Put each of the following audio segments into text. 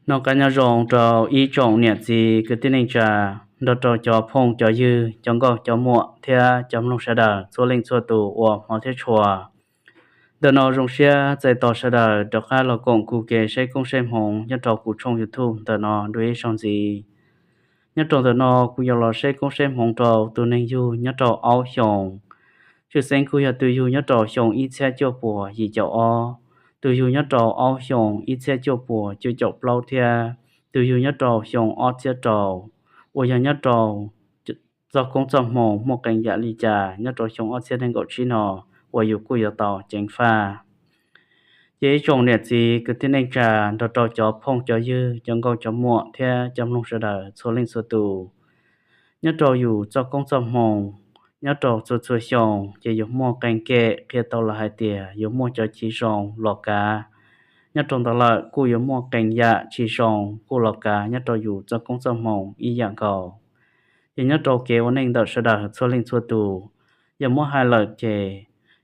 Noj qab nyob zoo rau ib tsoom niam txiv kwv tij neej tsa, nrog rau cov phooj cov ywg, cov nkauj cov muam thiab cov mloog sawv daws txhua leej txhua tus uas hmov thiab tshua. Ntawm no zoo siab txais tos sawv daws rov qab los koom kuv kev saib koob saib hmoov nyob rau kuv tshooj YouTube ntawm no dua ib zaug ntxiv. Nyob rau ntawm no kuv yuav los saib koob saib hmoov rau tus neeg yug nyob rau aub xyoos. Tshwj xeeb kuj yog tus yug nyob rau xyoo ib txhiab cuaj puas yim caum ob, tus yug nyob rau aub xyoos ib txhiab cuaj puas cuaj caum plaub thiab tus yug nyob rau xyoo ob txhiab rau, uas yog nyob rau txoj koob txoj hmoo muaj qee yam li cas nyob rau xyoo ob txhiab nees nkaum tsib no uas yus kuj yuav tau ceev faj. Ces ib tsoom niam txiv kwv tij neej tsa nrog rau cov phooj cov ywg, cov nkauj cov muam thiab cov mloog sawv daws txhua leej txhua tus, nyob rau yus txoj koob txoj hmoo, nyob rau txhua txhua xyoo ces yuav muaj qee kem qhia tau los hais tias yuav muaj cov chiv zoo los kav. Nyob rau ntawd lawm kuj yuav muaj qee yam tsis zoo kuj los kav nyob rau yus txoj koob txoj hmoo ib yam nkaus. Ces nyob rau kev ua neej ntawm sawv daws txhua leej txhua tus, yog muab hais lawm ces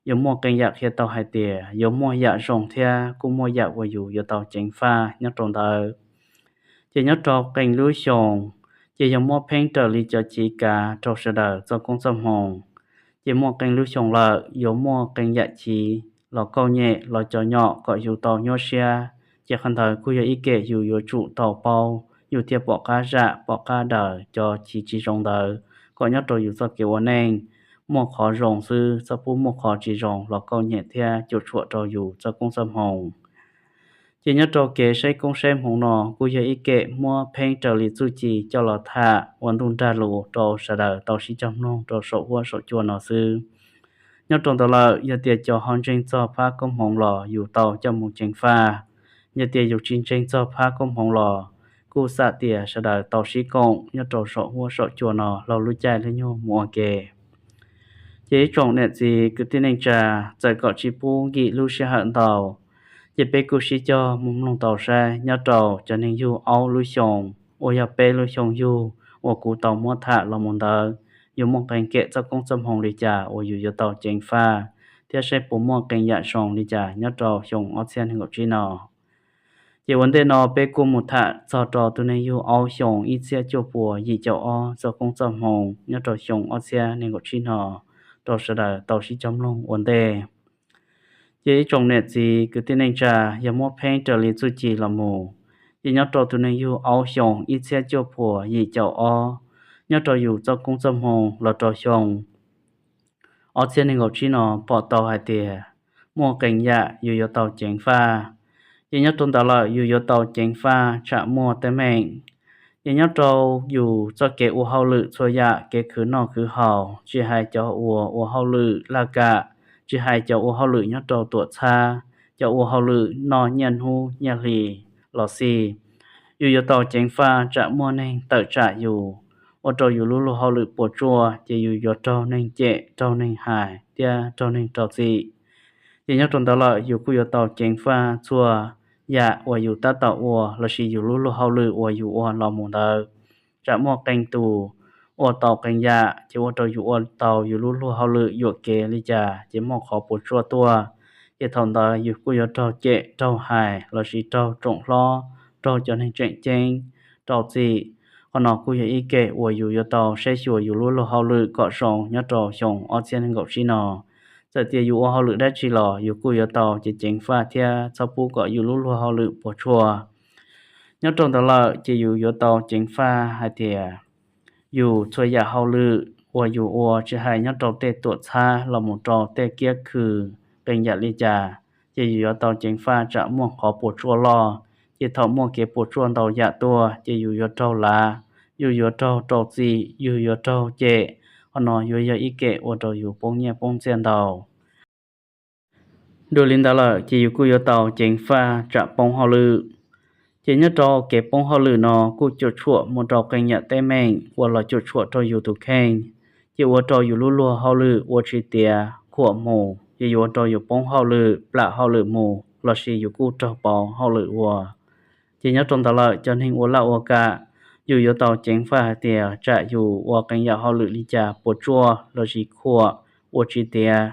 yuav muaj qee yam qhia tau hais tias yuav muaj yam zoo thiab kuj muaj yam uas yus yuav tau ceev faj nyob rau ntawd. Ces nyob rau qee lub xyoo, ces yog muab pheeb raws li cov chiv kav rau sawv daws txoj koob txoj hmoo. Ces muaj qee lub xyoo lawm yuav muaj qee yam chiv los kauj nyem los cov nyom kom yus tau nyuaj siab. Ces qhov ntawd kuj yog ib kem yus yuav tsum tau paub, yus thiaj pom qab zam pom qab daws cov chiv tsis zoo ntawd, kom nyob rau yus txoj kev ua neej muaj qhov zoo xwb, txhob pub muaj qhov tsis zoo los kauj nyem thiab cuam tshuam rau yus txoj koob txoj hmoo. Ces nyob rau kev saib koob saib hmoov no kuj yog ib kem muab pheeb raws li txuj ci coj los tham ua ntuj nrag lus rau sawv daws tau sib cog mloog rau saum huab saum cua no xwb. Nyob rau ntawd lawm, yog tias cov ho ntseeg txog phab koob hmoov los yus tau coj mus ceev faj. Yog tias yus tsis ntseeg txog phab koob hmoov los kuj xam tias sawv daws tau sib koom nyob rau saum huab saum cua no laug lub caij lub nyoog mus ua ke. Ces ib tsoom niam txiv kwv tij neej tsa, txawm kom tsis pub nkim lub sij hawm ntau, ces peb kuj sib cog mus mloog tau saib nyob rau cov neeg yug aub lub xyoo uas yog peb lub xyoo yug uas kuv tau muab tham los mus ntawd, yuav muaj qee kem txoj koob txoj hmoo li cas uas yus yuav tau ceev faj, thiab saib puas muaj qee yam zoo li cas nyob rau xyoo ob txhiab nees nkaum tsib no. Ces ua ntej no peb kuj mus tham txog rau tus neeg yug aub xyoo ib txhiab cuaj puas yim caum ob txoj koob txoj hmoo nyob rau xyoo ob txhiab nees nkaum tsib no rau sawv daws tau sib cog mloog ua ntej. Ces ib tsoom niam txiv kwv tij neej tsa, yog muab pheeb raws li txuj ci los mus, ces nyob rau tus neeg yug aub xyoo ib txhiab cuaj puas yim caum ob, nyob rau yus txoj koob txoj hmoo los rau xyoo ob txhiab nees nkaum tsib no pom tau hais tias muaj qee yam yus yuav tau ceev faj. Ces nyob rau ntawd lawm yus yuav tau ceev faj tsam muaj teeb meem. Ces nyob rau yus txoj kev ua hauj lwm txhua yam, kev khwv noj khwv haus, tsis hais cov uas ua hauj lwm laj kam, tsis hais cov ua hauj lwm nyob rau tuam txhab, cov ua hauj lwm noj nyiaj hnub nyiaj hli los xij, yus yuav tau ceev faj tsam muaj neeg tawm tsam yus, ua rau yus lub luag hauj lwm puas tsuaj, ces yus yuav raug neeg cem, raug neeg hais thiab raug neeg rau txim. Ces nyob rau ntawd lawm yus kuj yuav tau ceev faj txhua yam uas yus tab tom ua lossis yus lub luag hauj lwm uas yus ua los mus ntawd. Tsam muaj qee tus ua tau qee yam ces ua rau yus ua tau yus lub luag hauj lwm yuam kev li cas ces muaj qhov puas tsuaj tuaj. Ces thaum ntawd yus kuj yuav raug cem raug hais lossis raug tsoom hlob, raug cov neeg tseem ceeb rau txim. Qhov no kuj yog ib kem uas yus yuav tau saib xyuas yus lub luag hauj lwm kom zoo nyob rau xyoo ob txhiab nees nkaum tsib no. Txawm tias yus ua hauj lwm dab tsi los yus kuj yuav tau ceev ceev faj thiab txhob pub kom yus lub luag hauj lwm puas tsuaj. Nyob rau ntawd lawm ces yus yuav tau ceev faj hais tias yus txhua yam hauj lwm uas yus ua, tsis hais nyob rau tej tuam txhab los mus rau tej kiab khw qee yam li cas, ces yus yuav tau ceev faj tsam muaj qhov puas tsuaj loj. Ces thaum muaj kev puas tsuaj ntau yam tuaj ces yus yuav raug lav, yus yuav raug rau txim, yus yuav raug cem. Qhov no yuav yog ib kem ua rau yus poob nyiaj poob txiaj ntau. Dua li ntawd lawm ces yus kuj yuav tau ceev faj tsam poob hauj lwm. Ces nyob rau kev poob hauj lwm no kuj cuam tshuam mus rau qee yam teeb meem uas los cuam tshuam rau yus tus kheej, ces ua rau yus lub luag hauj lwm ua tsis tiav khuam mus, ces yuav ua rau yus poob hauj lwm, plam hauj lwm mus lossis yus kuj raug pauv hauj lwm ua. Ces nyob rau ntawd lawm cov neeg ua laj ua kam, yus yuav tau ceev faj hais tias tsam yus ua qee yam hauj lwm li cas puas tsuaj lossis khuam ua tsis tiav,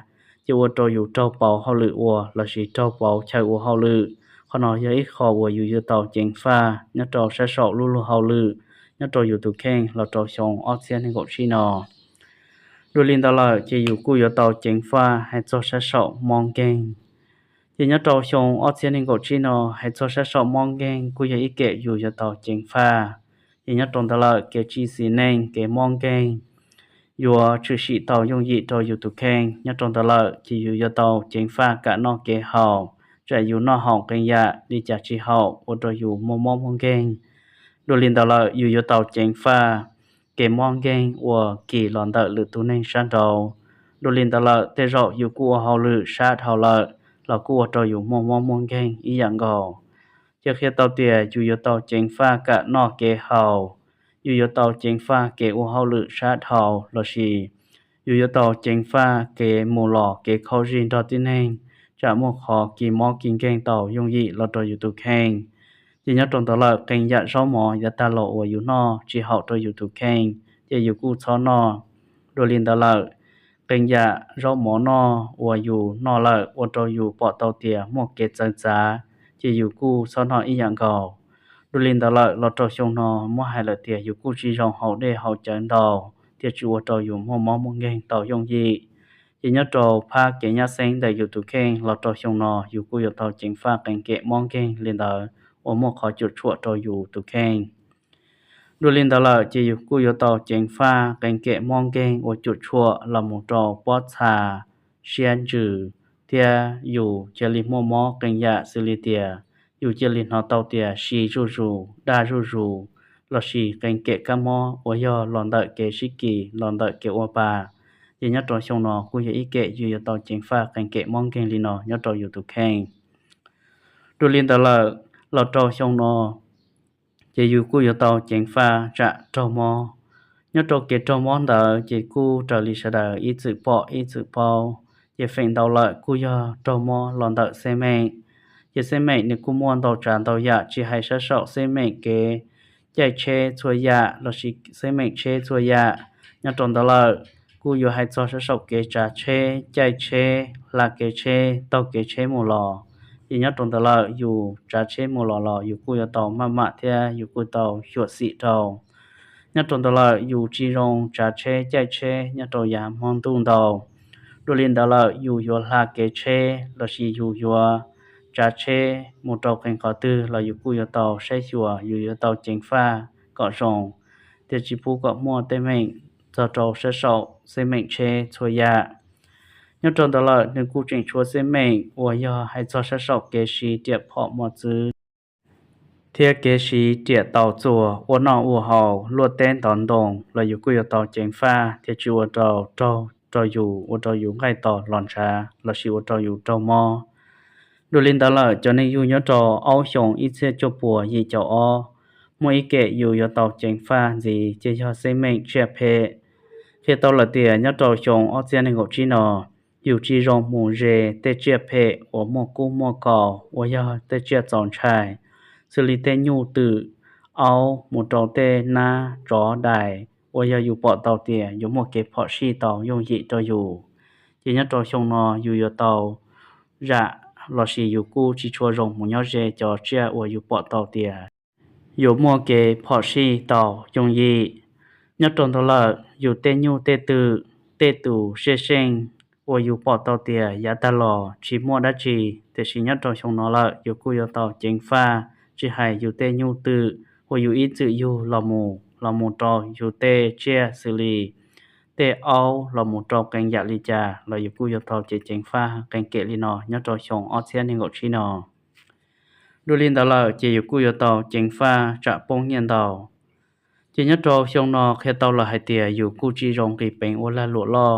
ces ua rau yus raug pauv hauj lwm ua lossis raug pauv chaw ua hauj lwm. Qhov no yog ib qho uas yus yuav tau ceev faj nyob rau sab saum lub luag hauj lwm nyob rau yus tus kheej los rau xyoo ob txhiab nees nkaum tsib no. Dua li ntawd lawm ces yus kuj yuav tau ceev faj hais txog sab saum mob nkeeg. Ces nyob rau xyoo ob txhiab nees nkaum tsib no, hais txog sab saum mob nkeeg kuj yog ib kem yus yuav tau ceev faj. Ces nyob rau ntawd lawm kev tsim txiv neej, kev mob nkeeg yuav tshwm sim tau yooj yim rau yus tus kheej. Nyob rau ntawd lawm ces yus yuav tau ceev faj kam noj kev haus, tsam yus noj haus qee yam li cas tsis haum ua rau yus muaj mob muaj nkeeg. Dua li ntawd lawm yus yuav tau ceev faj kev mob nkeeg uas kis los ntawm lwm tus neeg sab nraud. Dua li ntawd lawm tej zaum yus kuj ua hauj lwm sab dhau lawm los kuj ua rau yus muaj mob muaj nkeeg ib yam nkaus. Ces qhia tau tias yus yuav tau ceev faj kam noj kev haus, yus yuav tau ceev faj kev ua hauj lwm sab dhau lossis yus yuav tau ceev faj kev mus los kev khaub zig nrog tib neeg, tsam muaj qhov kis mob kis nkeeg tau yooj yim los rau yus tus kheej. Ces nyob rau ntawd lawm qee yam zaub mov yav tag los uas yus noj tsis haum rau yus tus kheej ces yus kuj txhob noj. Dua li ntawd lawm qee yam zaub mov noj uas yus noj lawm ua rau yus pom tau tias muaj kev txawv txav ces yus kuj txhob noj ib yam nkaus. Dua li ntawd lawm los rau xyoo no muab hais lawm tias yus kuj tsis zoo haus dej haus cawv ntau thiaj tsis ua rau yus muaj mob muaj nkeeg tau yooj yim. Ces nyob rau phab kev nyab xeeb ntawm yus tus kheej los rau xyoo no yus kuj yuav tau ceev faj qee kem mob nkeeg li ntawd uas muaj qhov cuam tshuam rau yus tus kheej. Dua li ntawd lawm ces yus kuj yuav tau ceev faj qee kem mob nkeeg uas cuam tshuam los mus rau pob txha, siab ntsws, thiab yus cia li muaj mob qee yam xws li tias yus cia li hnov tau tias si zuj zus, daj zuj zus, lossis qee kem kab mob uas yog los ntawm kev sib kis los ntawm kev ua pa. Ces nyob rau xyoo no kuj yog ib kem yus yuav tau ceev faj qee kem mob nkeeg li no nyob rau yus tus kheej. Dua li ntawd lawm los rau xyoo no ces yus kuj yuav tau ceev faj tsam raug mob. Nyob rau kev raug mob ntawd ces kuj raws li sawv daws ib txwm pom ib txwm paub, ces feem ntau lawm kuj yog raug mob los ntawm xeb meem. Ces xeb meem nws kuj muaj ntau tsav ntau yam, tsis hais sab saum xeb meem kev caij tsheb txhua yam lossis xeb meem tsheb txhua yam. Nyob rau ntawd lawm kuj yuav hais txog sab saum kev tsav tsheb, caij tsheb, hla kev tsheb, taug kev tsheb mus los. Ces nyob rau ntawd lawm yus tsav tsheb mus los los yus kuj yuav tau maj mam thiab yus kuj tau xyuam xim rau. Nyob rau ntawd lawm yus tsis zoo tsav tsheb caij tsheb nyob rau yav hmo ntuj ntau. Dua li ntawd lawm yus yuav hla kev tsheb lossis yus yuav tsav tsheb mus rau qee qhov twg los yus kuj yuav tau saib xyuas, yus yuav tau ceev faj kom zoo, thiaj tsis pub kom muaj tej meem txog rau sab saum xeb meem tsheb txhua yam. Nyob rau ntawd lawm nws kuj tseem tshuav xeb meem uas yog hais txog sab saum kev siv riam phom mos txwv thiab kev siv riam taus txuas ua noj ua haus luaj teb ntov ntoo los yus kuj yuav tau ceev faj thiaj tsis ua rau raug rau yus, ua rau yus nqaij tos los ntshav lossis ua rau yus raug mob. Dua li ntawd lawm cov neeg yug nyob rau aub xyoo ib txhiab cuaj puas yim caum ob, muaj ib kem yus yuav tau ceev faj ntxiv ces yog xeb meem tsiaj phem. Qhia tau lawm tias nyob rau xyoo ob txhiab nees nkaum tsib no, yus tsis zoo mus ze tej tsiaj phem uas muaj kub muaj kaus uas yog tej tsiaj txaus ntshai, xws li tej nyuj twm, aub mus rau tej nab tsov dais uas yog yus pom tau tias yuav muaj kev phom sij tau yooj yim rau yus. Ces nyob rau xyoo no yus yuav tau zam lossis yus kuj tsis tshua zoo mus nyob ze cov tsiaj uas yus pom tau tias yuav muaj kev phom sij tau yooj yim. Nyob rau ntawd lawm yus tej nyuj tej twm, tej tus sej seej uas yus pom tau tias yav tag los tsis muaj dab tsi, tiam sis nyob rau xyoo no lawm yus kuj yuav tau ceev faj, tsis hais yus tej nyuj twm uas yus ib txwm yug los mus, los mus rau yus tej tsiaj xws li tej aub los mus rau qee yam li cas los yus kuj yuav tau ceev ceev faj qee kem li no nyob rau xyoo ob txhiab nees nkaum tsib no. Dua li ntawd lawm ces yus kuj yuav tau ceev faj tsam poob nyiaj ntau. Ces nyob rau xyoo no qhia tau lawm hais tias yus kuj tsis zoo nqis peev ua lag luam loj,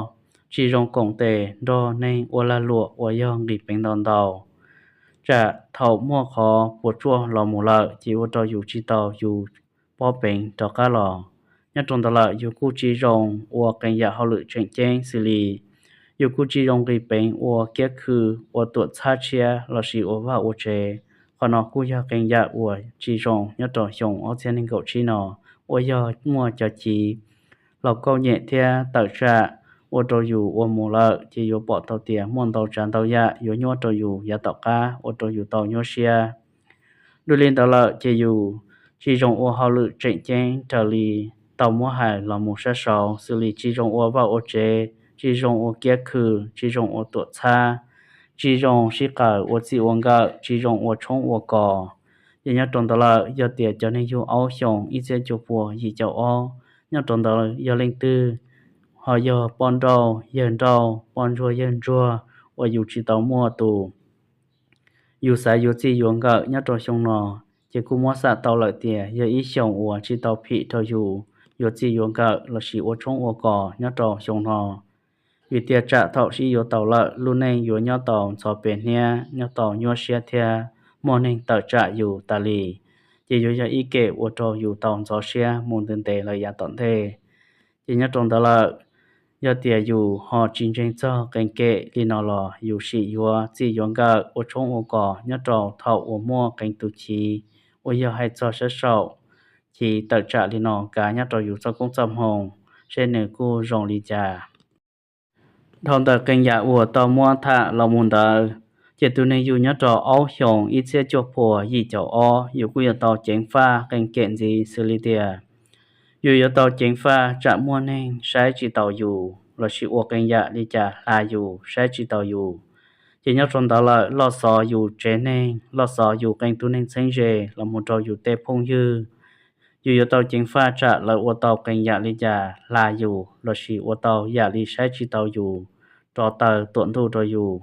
tsis zoo koom tes nrog neeg ua lag luam uas yog nqis peev ntau ntau, tsam thaum muaj qhov puas tsuaj los mus lawm ces ua rau yus tsis tau yus pob peev rov qab los. Nyob rau ntawd lawm yus kuj tsis zoo ua qee yam hauj lwm tseem ceeb xws li yus kuj tsis zoo nqis peev ua kiab khw, ua tuam txhab tshiab lossis ua vaj ua tsev. Qhov no kuj yog qee yam uas tsis zoo nyob rau xyoo ob txhiab nees nkaum tsib no, uas yog muaj cov civ laus kauj nyem thiab tawm tsam ua rau yus ua mus lawm ces yuav pom tau tias muaj ntau tsav ntau yam yuav nyuaj rau yus yav tom qab ua rau yus tau nyuaj siab. Dua li ntawd lawm ces yus tsis zoo ua hauj lwm tseem ceeb raws li tau muab hais los mus sab saud, xws li tsis zoo ua vaj ua tsev, tsis zoo ua kiab khw, tsis zoo ua tuam txhab, tsis zoo sib qawm ua txij ua nkawm, tsis zoo ua tshoob ua kos. Ces nyob rau ntawd lawm, yog tias cov neeg yug aub xyoo ib txhiab cuaj puas yim caum ob, nyob rau ntawd yog leej twg ho yog poj nrauj yawg nrauj, poj ntsuag yawg ntsuag uas yus tsis tau muaj tus yus xav yuav txij yuav nkawm nyob rau xyoo no, ces kuj muab xam tau lawm tias yog ib xyoos uas tsis tau phim rau yus yuav txij yuav nkawm lossis ua tshoob ua kos nyob rau xyoo no. Vim tias tsam thaum sib yuav tau lawm, lub neej yuav nyob tau ntxhov pes hniab, nyob tau nyuaj siab thiab muaj neeg tawm tsam yus tas li, ces yuav yog ib kem ua rau yus tau ntxhov siab mus ntev ntev lawm yav tom ntej. Ces nyob rau ntawd lawm, yog tias yus ho tsis ntseeg txog qee kem li no los yus sim yuav txij yuav nkawm ua tshoob ua kos nyob rau thaum uas muaj qee tus chiv uas yog hais txog sab saum chiv tawm tsam li no kav nyob rau yus txoj koob txoj hmoo, seb nws kuj zoo li cas. Dhau ntawm qee yam uas tau muab tham los mus ntawd, ces tus neeg yug nyob rau aub xyoos ib txhiab cuaj puas yim caum ob, yus kuj yuav tau ceev faj qee kem ntxiv xws li tias yus yuav tau ceev faj tsam muaj neeg saib tsis taus yus lossis ua qee yam li cas hla yus saib tsis taus yus. Ces nyob rau ntawd lawm, loj xov yus tsev neeg, loj xov yus qee tus neeg txheeb ze los mus rau yus tej phooj ywg, yus yuav tau ceev faj tsam lawv ua tau qee yam li cas hla yus lossis ua tau yam li saib tsis taus yus, rov taw tuam ntuj rau yus.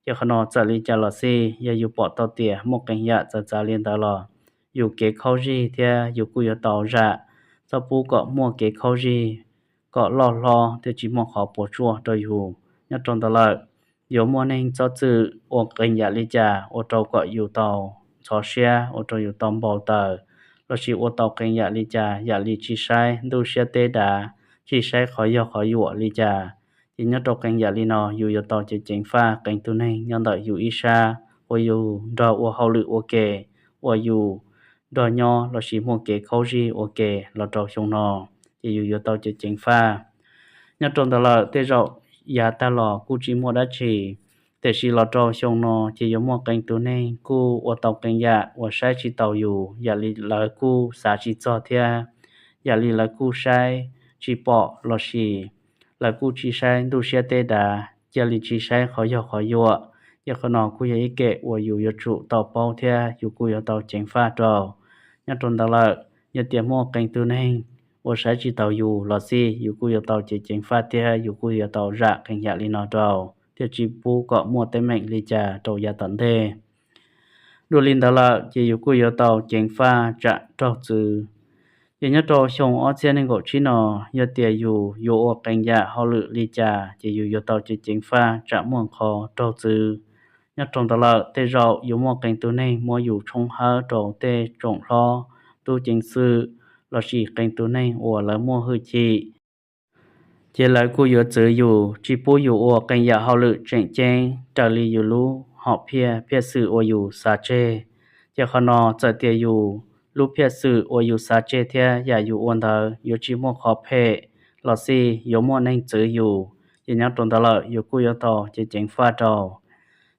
Ces qhov no txawm li cas los xij, yog yus pom tau tias muaj qee yam txawv txav li ntawd los yus kev khaub zig thiab yus kuj yuav tau zam txhob pub kom muaj kev khaub zig kom loj hlob thiab tsis muaj qhov puas tsuaj rau yus. Nyob rau ntawd lawm, yuav muaj neeg txhob txwm ua qee yam li cas ua rau kom yus tau ntxhov siab, ua rau yus tau npau taws, lossis ua tau qee yam li cas, yam li tsis saib ntuj siab teb dav, tsis saib qhov yog qhov yuam li cas. Ces nyob rau qee yam li no yus yuav tau ceev ceev faj qee tus neeg nyob ntawm yus ib sab uas yus nrog ua hauj lwm ua ke, uas yus nrog nyob lossis muaj kev khaub zig ua ke los rau xyoo no, ces yus yuav tau ceev ceev faj. Nyob rau ntawd lawm, tej zaum yav tag los kuj tsis muaj dab tsi, tiam sis los rau xyoo no ces yuav muaj qee tus neeg kuj ua tau qee yam uas saib tsis taus yus, yam li lawv kuj xav tsis txog thiab yam li lawv kuj saib tsis pom lossis lawv kuj tsis saib ntuj siab teb dav, cia li tsis saib qhov yog qhov yuam. Ces qhov no kuj yog ib kem uas yus yuav tsum tau paub thiab yus kuj yuav tau ceev faj rau. Nyob rau ntawd lawm, yog tias muaj qee tus neeg uas saib tsis taus yus los xij, yus kuj yuav tau ceev ceev faj thiab yus kuj yuav tau zam qee yam li no rau, thiaj tsis pub kom muaj teeb meem li cas rau yav tom ntej. Dua li ntawd lawm, ces yus kuj yuav tau ceev faj tsam raug txwv. Ces nyob rau xyoo ob txhiab nees nkaum tsib no, yog tias yus yuav ua qee yam hauj lwm li cas ces yus yuav tau ceev ceev faj tsam muaj qhov raug txwv. Nyob rau ntawd lawm, tej zaum yuav muaj qee tus neeg muab yus tshoob hawb rau tej tsoom hlob, tub ceev xwm, lossis qee tus neeg uas lawv muaj hwj chim, ces lawv kuj yuav txwv yus, tsis pub yus ua qee yam hauj lwm tseem ceeb raws li yus lub hom phiaj, phiaj xwm uas yus xav tseg. Ces qhov no txawm tias yus lub phiaj xwm uas yus xav tseg thiab yam yus ua ntawd yuav tsis muaj qhov phem los xij, yuav muaj neeg txwv yus, ces nyob rau ntawd lawm yus kuj yuav tau ceev ceev faj rau.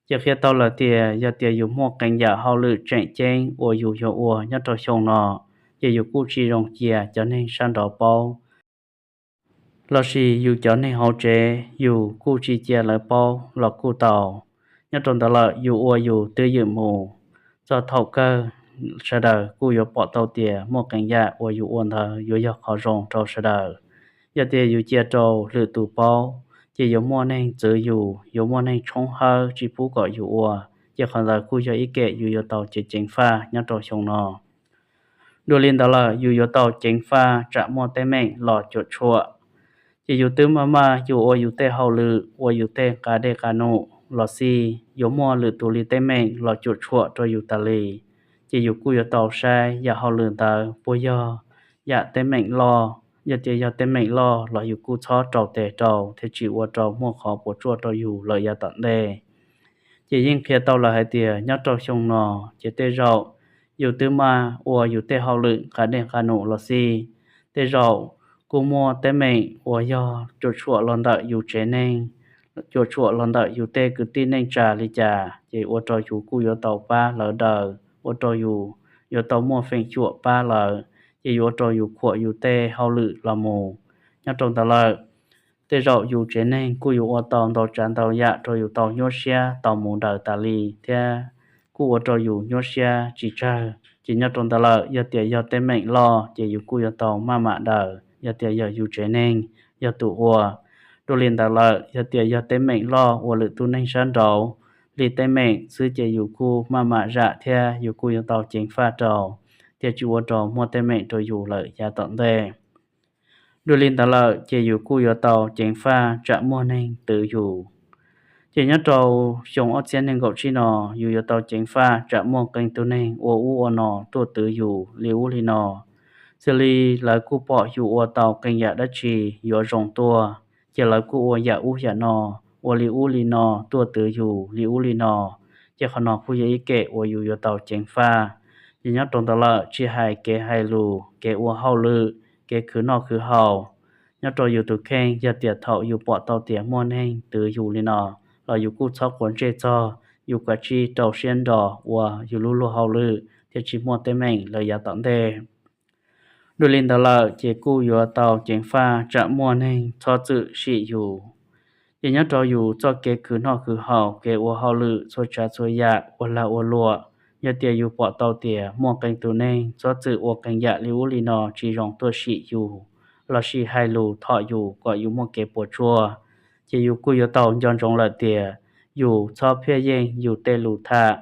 Ces qhia tau lawm tias yog tias yus muaj qee yam hauj lwm tseem ceeb uas yus yuav ua nyob rau xyoo no, ces yus kuj tsis zoo cia cov neeg sab nraud paub, lossis yus cov neeg hauv tsev yus kuj tsis cia lawv paub los kuj tau. Nyob rau ntawd lawm, yus ua yus twj ywm mus, txog thaum kawg sawv daws kuj yuav pom tau tias muaj qee yam uas yus ua ntawd yuav yog qhov zoo rau sawv daws. Yog tias yus cia rau lwm tus paub, ces yuav muaj neeg txwv yus, yuav muaj neeg tshoob hawb tsis pub kom yus ua, ces qhov ntawd kuj yog ib kem yus yuav tau ceev ceev faj nyob rau xyoo no. Dua li ntawd lawm, yus yuav tau ceev faj tsam muaj teeb meem los cuam tshuam. Ces yus twb maj maj yus ua yus tej hauj lwm, ua yus tej nqa dej nqa num los xij, yuav muaj lwm tus li teeb meem los cuam tshuam rau yus tas li, ces yus kuj yuav tau saib yam hauj lwm ntawd puas yog yam teeb meem loj. Yog tias yog teeb meem loj los yus kuj txhob rau tes rau thiaj tsis ua rau muaj qhov puas tsuaj rau yus lawm yav tom ntej. Ces yeej qhia tau lawm hais tias nyob rau xyoo no, ces tej zaum yus twb maj ua yus tej hauj lwm nqa dej nqa num los xij, tej zaum kuj muaj teeb meem uas yog cuam tshuam los ntawm yus tsev neeg, cuam tshuam los ntawm yus tej kwv tij neej tsa li cas, ces ua rau yus kuj yuav tau pab lawv daws, ua rau yus yuav tau muaj feem xyuam pab lawv, ces yuav ua rau yus khuam yus tej hauj lwm los mus. Nyob rau ntawd lawm, tej zaum yus tsev neeg kuj yuav ua tau ntau tsav ntau yam rau yus tau nyuaj siab tau mus daws tas li thiab kuj ua rau yus nyuaj siab tsis tsawg. Ces nyob rau ntawd lawm, yog tias yog teeb meem loj ces yus kuj yuav tau maj mam daws. Yog tias yog yus tsev neeg yog tus ua, dua li ntawd lawm, yog tias yog teeb meem loj uas lwm tus neeg sab nraud li teeb meem xwb ces yus kuj maj mam zam thiab yus kuj yuav tau ceev faj rau, thiaj tsis ua rau muaj teeb meem rau yus lawm yav tom ntej. Dua li ntawd lawm ces yus kuj yuav tau ceev faj tsam muaj neeg twv yus. Ces nyob rau xyoo ob txhiab nees nkaum tsib no, yus yuav tau ceev faj tsam muaj qee tus neeg ua ub ua no tuaj twv yus li ub li no. Xws li lawv kuj pom yus ua tau qee yam dab tsi yuav zoo tuaj, ces lawv kuj ua yam ub yam no, ua li ub li no tuaj twv yus li ub li no. Ces qhov no kuj yog ib kem uas yus yuav tau ceev faj. Ces nyob rau ntawd lawm, tsis hais kev hais lus, kev ua hauj lwm, kev khwv noj khwv haus, nyob rau yus tus kheej, yog tias thaum yus pom tau tias muaj neeg twv yus li no, los yus kuj txhob quav ntsej txog, yus kav tsij rau siab nro ua yus lub luag hauj lwm thiaj tsis muaj teeb meem lawm yav tom ntej. Dua li ntawd lawm ces kuj yuav tau ceev faj tsam muaj neeg txhob txwm sim yus. Ces nyob rau yus txoj kev khwv noj khwv haus, kev ua hauj lwm txhua tsav txhua yam, ua lag ua luam, yog tias yus pom tau tias muaj qee tus neeg txhob txwm ua qee yam li ub li no tsis zoo tuaj sim yus, lossis hais lus thom yus kom yus muaj kev puas tsuaj, ces yus kuj yuav tau nco ntsoov lawm tias yus txhob phiaj yeej yus tej lus tham,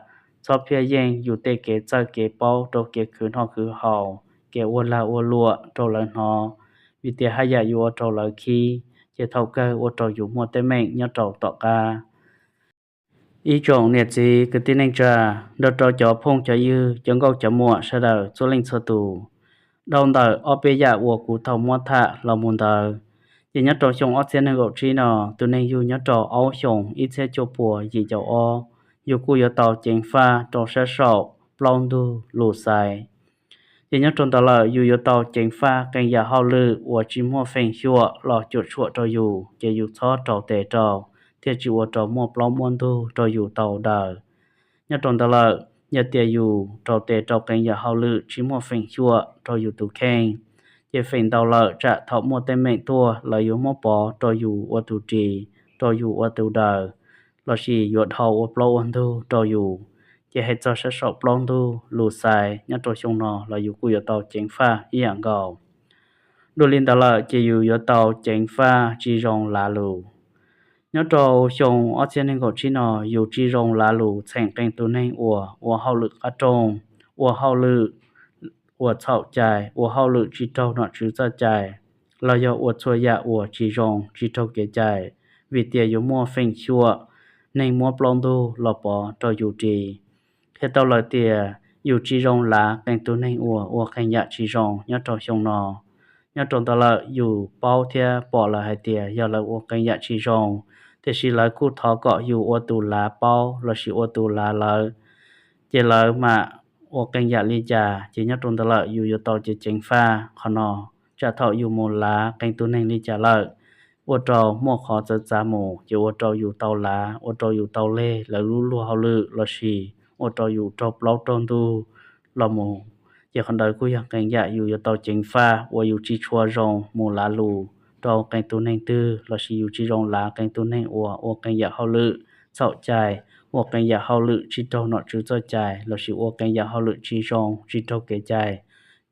txhob phiaj yeej yus tej kev txawj kev paub rau kev khwv noj khwv haus, kev ua lag ua luam rau lawv hnov, vim tias haj yam yuav ua rau lawv khib, ces thaum kawg ua rau yus muaj teeb meem nyob rau tom qab. Ib tsoom niam txiv kwv tij neej tsa, nrog rau cov phooj cov ywg, cov nkauj cov muam sawv daws txhua leej txhua tus, dhau ntawm ob peb yam uas kuv tau muab tham los mus ntawd, ces nyob rau xyoo ob txhiab nees nkaum tsib no, tus neeg yug nyob rau aub xyoos ib txhiab cuaj puas yim caum ob, yus kuj yuav tau ceev faj rau sab saum plaub ntug lus xaiv. Ces nyob rau ntawd lawm yus yuav tau ceev faj qee yam hauj lwm uas tsis muaj feem xyuam los cuam tshuam rau yus, ces yus txhob rau tes rau, thiaj tsis ua rau muaj plaub muaj ntug rau yus tau daws. Nyob rau ntawd lawm, yog tias yus rau tes rau qee yam hauj lwm tsis muaj feem xyuam rau yus tus kheej, ces feem ntau lawm tsam thaum muaj teeb meem tuaj lawv yuav muab pov rau yus ua tus ris, rau yus ua tus daws, lossis yuav dhau ua plaub ua ntug rau yus. Ces hais txog sab saum plaub ntug lus xaiv nyob rau xyoo no los yus kuj yuav tau ceev faj ib yam nkaus. Dua li ntawd lawm ces yus yuav tau ceev faj tsis zoo lav lus. Nyob rau xyoo ob txhiab nees nkaum tsib no, yus tsis zoo lav lus txheem qee tus neeg uas ua hauj lwm qab rooj, ua hauj lwm uas txhaum cai, ua hauj lwm tsis raug nom tswv txoj cai, los yog ua txhua yam uas tsis zoo tsis raug kev cai, vim tias yuav muaj feem xyuam neeg muab plaub ntug los pov rau yus ris. Qhia tau lawm tias yus tsis zoo lav qee tus neeg uas ua qee yam tsis zoo nyob rau xyoo no. Nyob rau ntawd lawm yus paub thiab pom lawm hais tias yog lawv ua qee yam tsis zoo, tiam sis lawv kuj thov kom yus ua tus lav paub lossis ua tus lav lawv, ces lawv mam ua qee yam li cas, ces nyob rau ntawd lawm yus yuav tau ceev ceev faj qhov no. Tsam thaum yus mus lav qee tus neeg li cas lawm, ua rau muaj qhov txawv txav mus, ces ua rau yus tau lav, ua rau yus tau leg lawv lub luag hauj lwm lossis ua rau yus raug plaub raug ntug los mus, ces qhov ntawd kuj yog qee yam yus yuav tau ceev faj uas yus tsis tshua zoo mus lav lus rau qee tus neeg twg lossis yus tsis zoo lav qee tus neeg uas ua qee yam hauj lwm txhaum cai, ua qee yam hauj lwm tsis raug nom tswv txoj cai lossis ua qee yam hauj lwm tsis zoo tsis raug kev cai,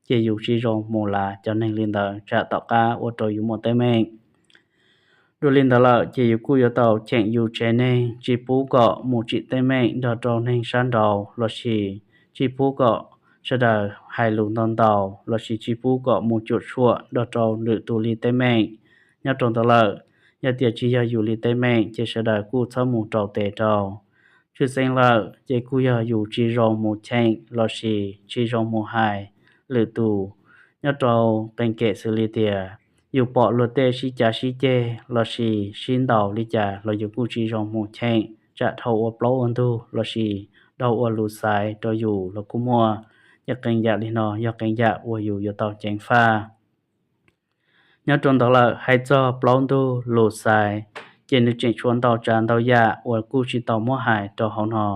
ces yus tsis zoo mus lav cov neeg li ntawd tsam tom qab ua rau yus muaj teeb meem. Dua li ntawd lawm ces yus kuj yuav tau cheem yus tsev neeg tsis pub kom mus tsim teeb meem nrog rau neeg sab nraud lossis tsis pub kom sawv daws hais lus ntau ntau lossis tsis pub kom mus cuam tshuam nrog rau lwm tus li teeb meem. Nyob rau ntawd lawm, yog tias tsis yog yus li teeb meem ces sawv daws kuj txhob mus rau tes rau. Tshwj xeeb lawm ces kuj yog yus tsis zoo mus cheem lossis tsis zoo mus hais lwm tus. Nyob rau qee kem xws li tias yus pom luag tej sib cav sib ceg lossis sib ntaus li cas los yus kuj tsis zoo mus cheem, tsam dhau ua plaub ua ntug lossis dhau ua lus xaiv rau yus los kuj muaj. Ces qee yam li no yog qee yam uas yus yuav tau ceev faj. Nyob rau ntawd lawm, hais txog plaub ntug lus xaiv, ces nws tseem tshuav ntau tsav ntau yam uas kuj tsis tau muab hais rau hauv no.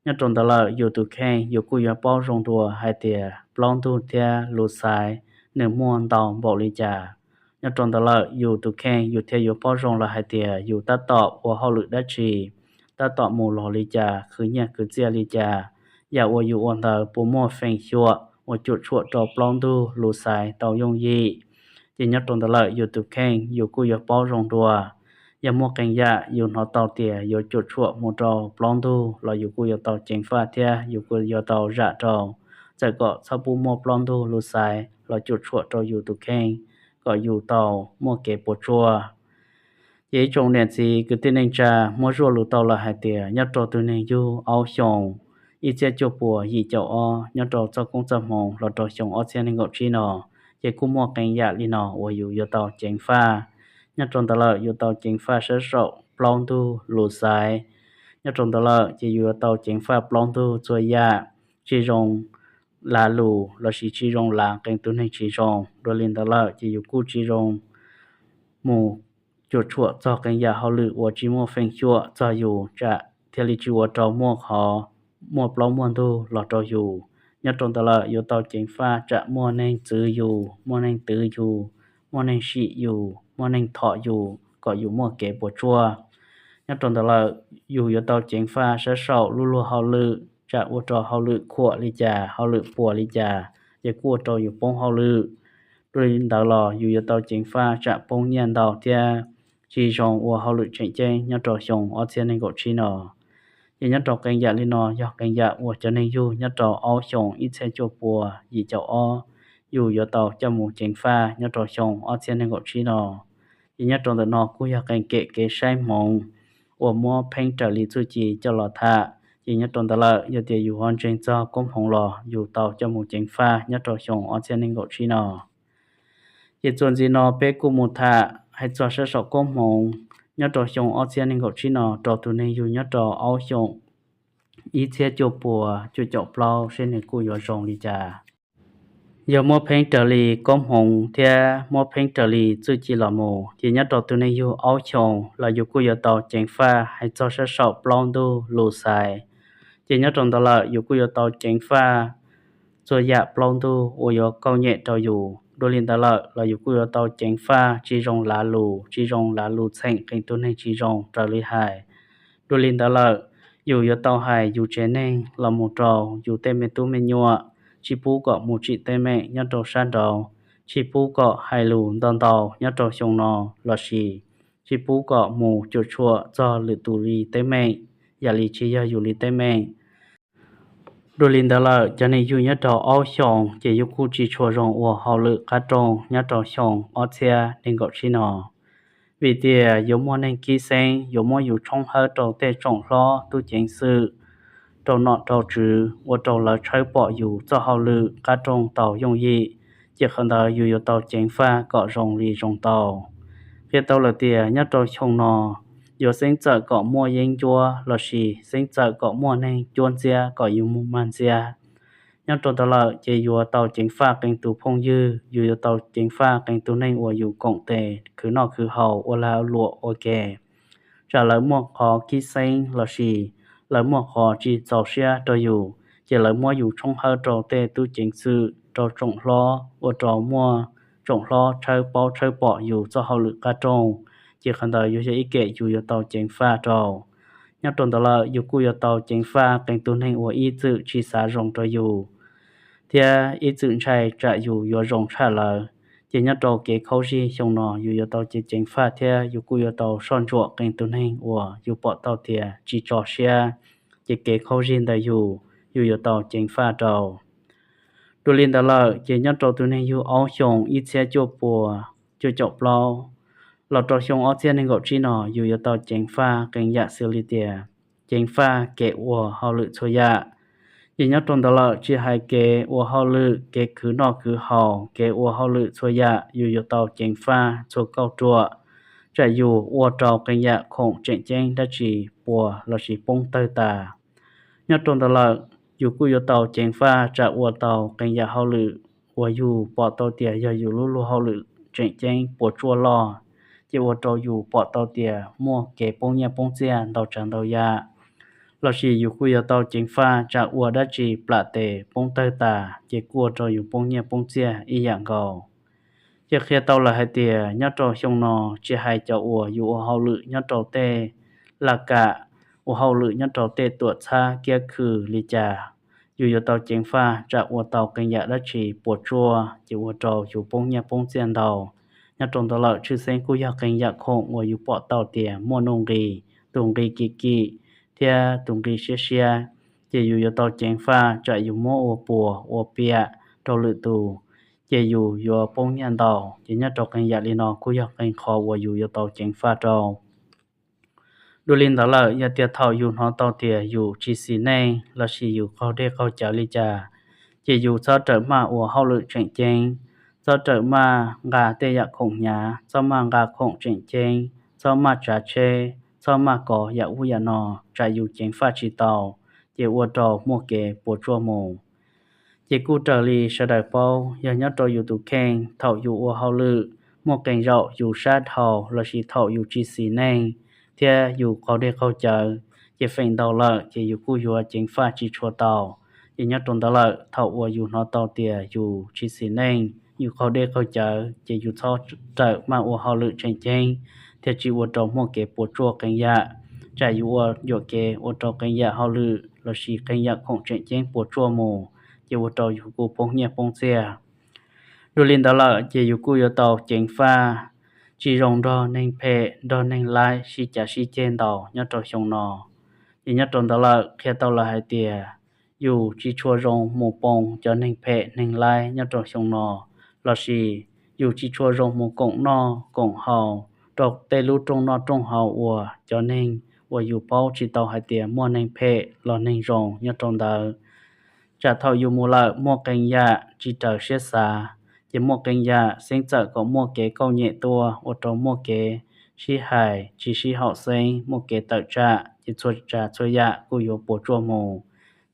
Nyob rau ntawd lawm yus tus kheej yus kuj yuav paub zoo dua hais tias plaub ntug thiab lus xaiv nws muaj ntau npaum li cas. Nyob rau ntawd lawm yus tus kheej yus thiaj yuav paub zoo lawm hais tias yus tab tom ua hauj lwm dab tsi, tab tom mus los li cas, khwv nyiaj khwv txiaj li cas, yam uas yus ua ntawd puas muaj feem xyuam uas cuam tshuam rau plaub ntug lus xaiv tau yooj yim. Ces nyob rau ntawd lawm yus tus kheej yus kuj yuav paub zoo dua. Yog muaj qee yam yus hnov tau tias yuav cuam tshuam mus rau plaub ntug los yus kuj yuav tau ceev faj thiab yus kuj yuav tau zam rau, txawm kom txhob pub muaj plaub ntug lus xaiv los cuam tshuam rau yus tus kheej kom yus tau muaj kev puas tsuaj. Ces ib tsoom niam txiv kwv tij neej tsa, muab zuaj lus tau lawm hais tias nyob rau tus neeg yug aub xyoo ib txhiab cuaj puas yim caum ob nyob rau txoj koob txoj hmoov los rau xyoo ob txhiab nees nkaum tsib no, ces kuj muaj qee yam li no uas yus yuav tau ceev faj. Nyob rau ntawd lawm yus tau ceev faj sab saum plaub ntug lus xaiv. Nyob rau ntawd lawm ces yus yuav tau ceev faj plaub ntug txhua yam, tsis zoo lav lus lossis tsis zoo lav qee tus neeg tsis zoo. Dua li ntawd lawm ces yus kuj tsis zoo mus cuam tshuam txog qee yam hauj lwm uas tsis muaj feem xyuam txog yus tsam thiaj li tsis ua rau muaj qhov muaj plaub muaj ntug los rau yus. Nyob rau ntawd lawm yuav tau ceev faj tsam muaj neeg txwv yus, muaj neeg twv yus, muaj neeg sim yus, muaj neeg thom yus kom yus muaj kev puas tsuaj. Nyob rau ntawd lawm yus yuav tau ceev faj sab saum lub luag hauj lwm tsam ua rau hauj lwm khuam li cas, hauj lwm puas li cas, ces kuj ua rau yus poob hauj lwm. Dua li ntawd los yus yuav tau ceev faj tsam poob nyiaj ntau thiab tsis zoo ua hauj lwm tseem ceeb nyob rau xyoo ob txhiab nees nkaum tsib no. Ces nyob rau qee yam li no yog qee yam uas cov neeg yug nyob rau aub xyoo ib txhiab cuaj puas yim caum ob, yus yuav tau coj mus ceev faj nyob rau xyoo ob txhiab nees nkaum tsib no. Ces nyob rau ntawm no kuj yog qee kem kev saib hmoov uas muab pheeb raws li txuj ci coj los tham. Ces nyob rau ntawd lawm yog tias yus ho ntseeg txog koob hmoov los yus tau coj mus ceev faj nyob rau xyoo ob txhiab nees nkaum tsib no. Ces txuas ntxiv no peb kuj mus tham hais txog sab saum koob hmoov nyob rau xyoo ob txhiab nees nkaum tsib no rau tus neeg yug nyob rau aub xyoo ib txhiab cuaj puas cuaj caum plaub seb nws kuj yuav zoo li cas. Yog muab pheeb raws li koob hmoov thiab muab pheeb raws li txuj ci los mus, ces nyob rau tus neeg yug aub xyoo los yus kuj yuav tau ceev faj hais txog sab saum plaub ntug lus xaiv. Ces nyob rau ntawd lawm yus kuj yuav tau ceev faj txhua yam plaub ntug uas yuav kauj nyem rau yus. Dua li ntawd lawm los yus kuj yuav tau ceev faj tsis zoo lav lus, tsis zoo lav lus txheem qee tus neeg tsis zoo raws li hais. Dua li ntawd lawm, yus yuav tau hais yus tsev neeg los mus rau yus tej me tub me nyuam, tsis pub kom mus tsim teeb meem nyob rau sab nraud, tsis pub kom hais lus ntau ntau nyob rau xyoo no, lossis tsis pub kom mus cuam tshuam txog lwm tus li teeb meem, yam li tsis yog yus li teeb meem. Dua li ntawd lawm, cov neeg yug nyob rau aub xyoos ces yus kuj tsis tshua zoo ua hauj lwm qab rooj nyob rau xyoo ob txhiab nees nkaum tsib no, vim tias yuav muaj neeg kib xeeb, yuav muab yus tshoob hawb rau tej tsoom hlob tub ceev xwm, rau nom rau tswv, ua rau lawv tshawb pom yus txoj hauj lwm qab rooj tau yooj yim, ces qhov ntawd yus yuav tau ceev faj kom zoo li zoo tau. Qhia tau lawm tias nyob rau xyoo no, yuav xeeb txawm kom muaj yeeb ncuab lossis xeeb txawm kom muaj neeg cuab ntxiab kom yus mus mag ntxiab. Nyob rau ntawd lawm ces yuav tau ceev faj qee tus phooj ywg, yus yuav tau ceev faj qee tus neeg uas yus koom tes khwv noj khwv haus ua lag luam ua ke, tsam lawv muaj qhov kib xeeb lossis lawv muaj qhov tsis txaus siab rau yus, ces lawv muab yus tshoob hawb rau tej tub ceev xwm, rau tsoom hlob, ua rau muaj tsoom hlob tshawb paub tshawb pom yus txoj hauj lwm qab rooj, ces qhov ntawd yuav yog ib kem yus yuav tau ceev faj rau. Nyob rau ntawd lawm yus kuj yuav tau ceev faj qee tus neeg uas ib txwm tsis xav zoo rau yus thiab ib txwm ntshai tsam yus yuav zoo tshaj lawv. Ces nyob rau kev khaub zig xyoo no yus yuav tau ceev ceev faj thiab yus kuj yuav tau soj ntsuam qee tus neeg uas yus pom tau tias tsis tso siab, ces kev khaub zig ntawm yus, yus yuav tau ceev faj rau. Dua li ntawd lawm ces nyob rau tus neeg yug aub xyoo ib txhiab cuaj puas cuaj caum plaub los rau xyoo ob txhiab nees nkaum tsib no yus yuav tau ceev faj qee yam xws li tias ceev faj kev ua hauj lwm txhua yam. Ces nyob rau ntawd lawm tsis hais kev ua hauj lwm, kev khwv noj khwv haus, kev ua hauj lwm txhua yam yus yuav tau ceev faj txhua kauj ruam, tsam yus ua rau qee yam khoom tseem ceeb dab tsi puas lossis poob tawg tas. Nyob rau ntawd lawm, yus kuj yuav tau ceev faj tsam ua tau qee yam hauj lwm uas yus pom tau tias yog yus lub luag hauj lwm tseem ceeb puas tsuaj loj, ces ua rau yus pom tau tias muaj kev poob nyiaj poob txiaj ntau tsav ntau yam. lossis yus kuj yuav tau ceev faj tsam ua dab tsi plam tes poob tawg tas ces kuj ua rau yus poob nyiaj poob txiaj ib yam nkaus. Ces qhia tau lawm hais tias nyob rau xyoo no tsis hais cov uas yus ua hauj lwm nyob rau tej laj kam, ua hauj lwm nyob rau tej tuam txhab kiab khw li cas, yus yuav tau ceev faj tsam ua tau qee yam dab tsi puas tsuaj ces ua rau yus poob nyiaj poob txiaj ntau. Nyob rau ntawd lawm tshwj xeeb kuj yog qee yam khoom uas yus pom tau tias muaj nuj nqis, tus nqi kim kim thiab tus nqi siab siab, ces yus yuav tau ceev faj tsam yus muab ua puas ua piam rau lwm tus, ces yus yuav poob nyiaj ntau. Ces nyob rau qee yam li no kuj yog qee qhov uas yus yuav tau ceev faj rau. Dua li ntawd lawm yog tias thaum yus hnov tau tias yus tsis xis neej lossis yus qaug dej qaug cawv li cas, ces yus txhob rawm maj ua hauj lwm tseem ceeb, txhob rawm maj nqa tej yam khoom hnyav, txhob maj nqa khoom tseem ceeb, txhob maj tsav tsheb, txhob maj kov yam ub yam no, tsam yus ceev faj tsis tau, ces ua rau muaj kev puas tsuaj mus. Ces kuj raws li sawv daws paub, yog nyob rau yus tus kheej thaum yus ua hauj lwm muaj qee zaum yus sab dhau lossis thaum yus tsis xis neej thiab yus qaug dej qaug cawv, ces feem ntau lawm ces yus kuj yuav ceev faj tsis tshua tau. Ces nyob rau ntawd lawm thaum uas yus hnov tau tias yus tsis xis neej, yus qaug dej qaug cawv, ces yus txhob rawm maj ua hauj lwm tseem ceeb thiab tsis ua rau muaj kev puas tsuaj qee yam, tsam yus ua yuam kev ua rau qee yam hauj lwm lossis qee yam khoom tseem ceeb puas tsuaj mus, ces ua rau yus kuj poob nyiaj poob txiaj. Dua li ntawd lawm ces yus kuj yuav tau ceev faj tsis zoo nrog neeg phem nrog neeg laib sib cav sib ceg ntau nyob rau xyoo no. Ces nyob rau ntawd lawm qhia tau lawm hais tias yus tsis tshua zoo mus poo cov neeg phem neeg laib nyob rau xyoo no, lossis yus tsis tshua zoo mus koom noj koom haus rau tej lub rooj noj rooj haus uas cov neeg uas yus paub tsis tau hais tias muaj neeg phem los neeg zoo nyob rau ntawd. Tsam thaum yus mus lawm muaj qee yam tsis raws siab xav, ces muaj qee yam xeeb txawm kom muaj kev kauj nyem tuaj ua rau muaj kev sib hais tsis sib haum xeeb, muaj kev tawm tsam, ces txhua tsav txhua yam kuj yuav puas tsuaj mus.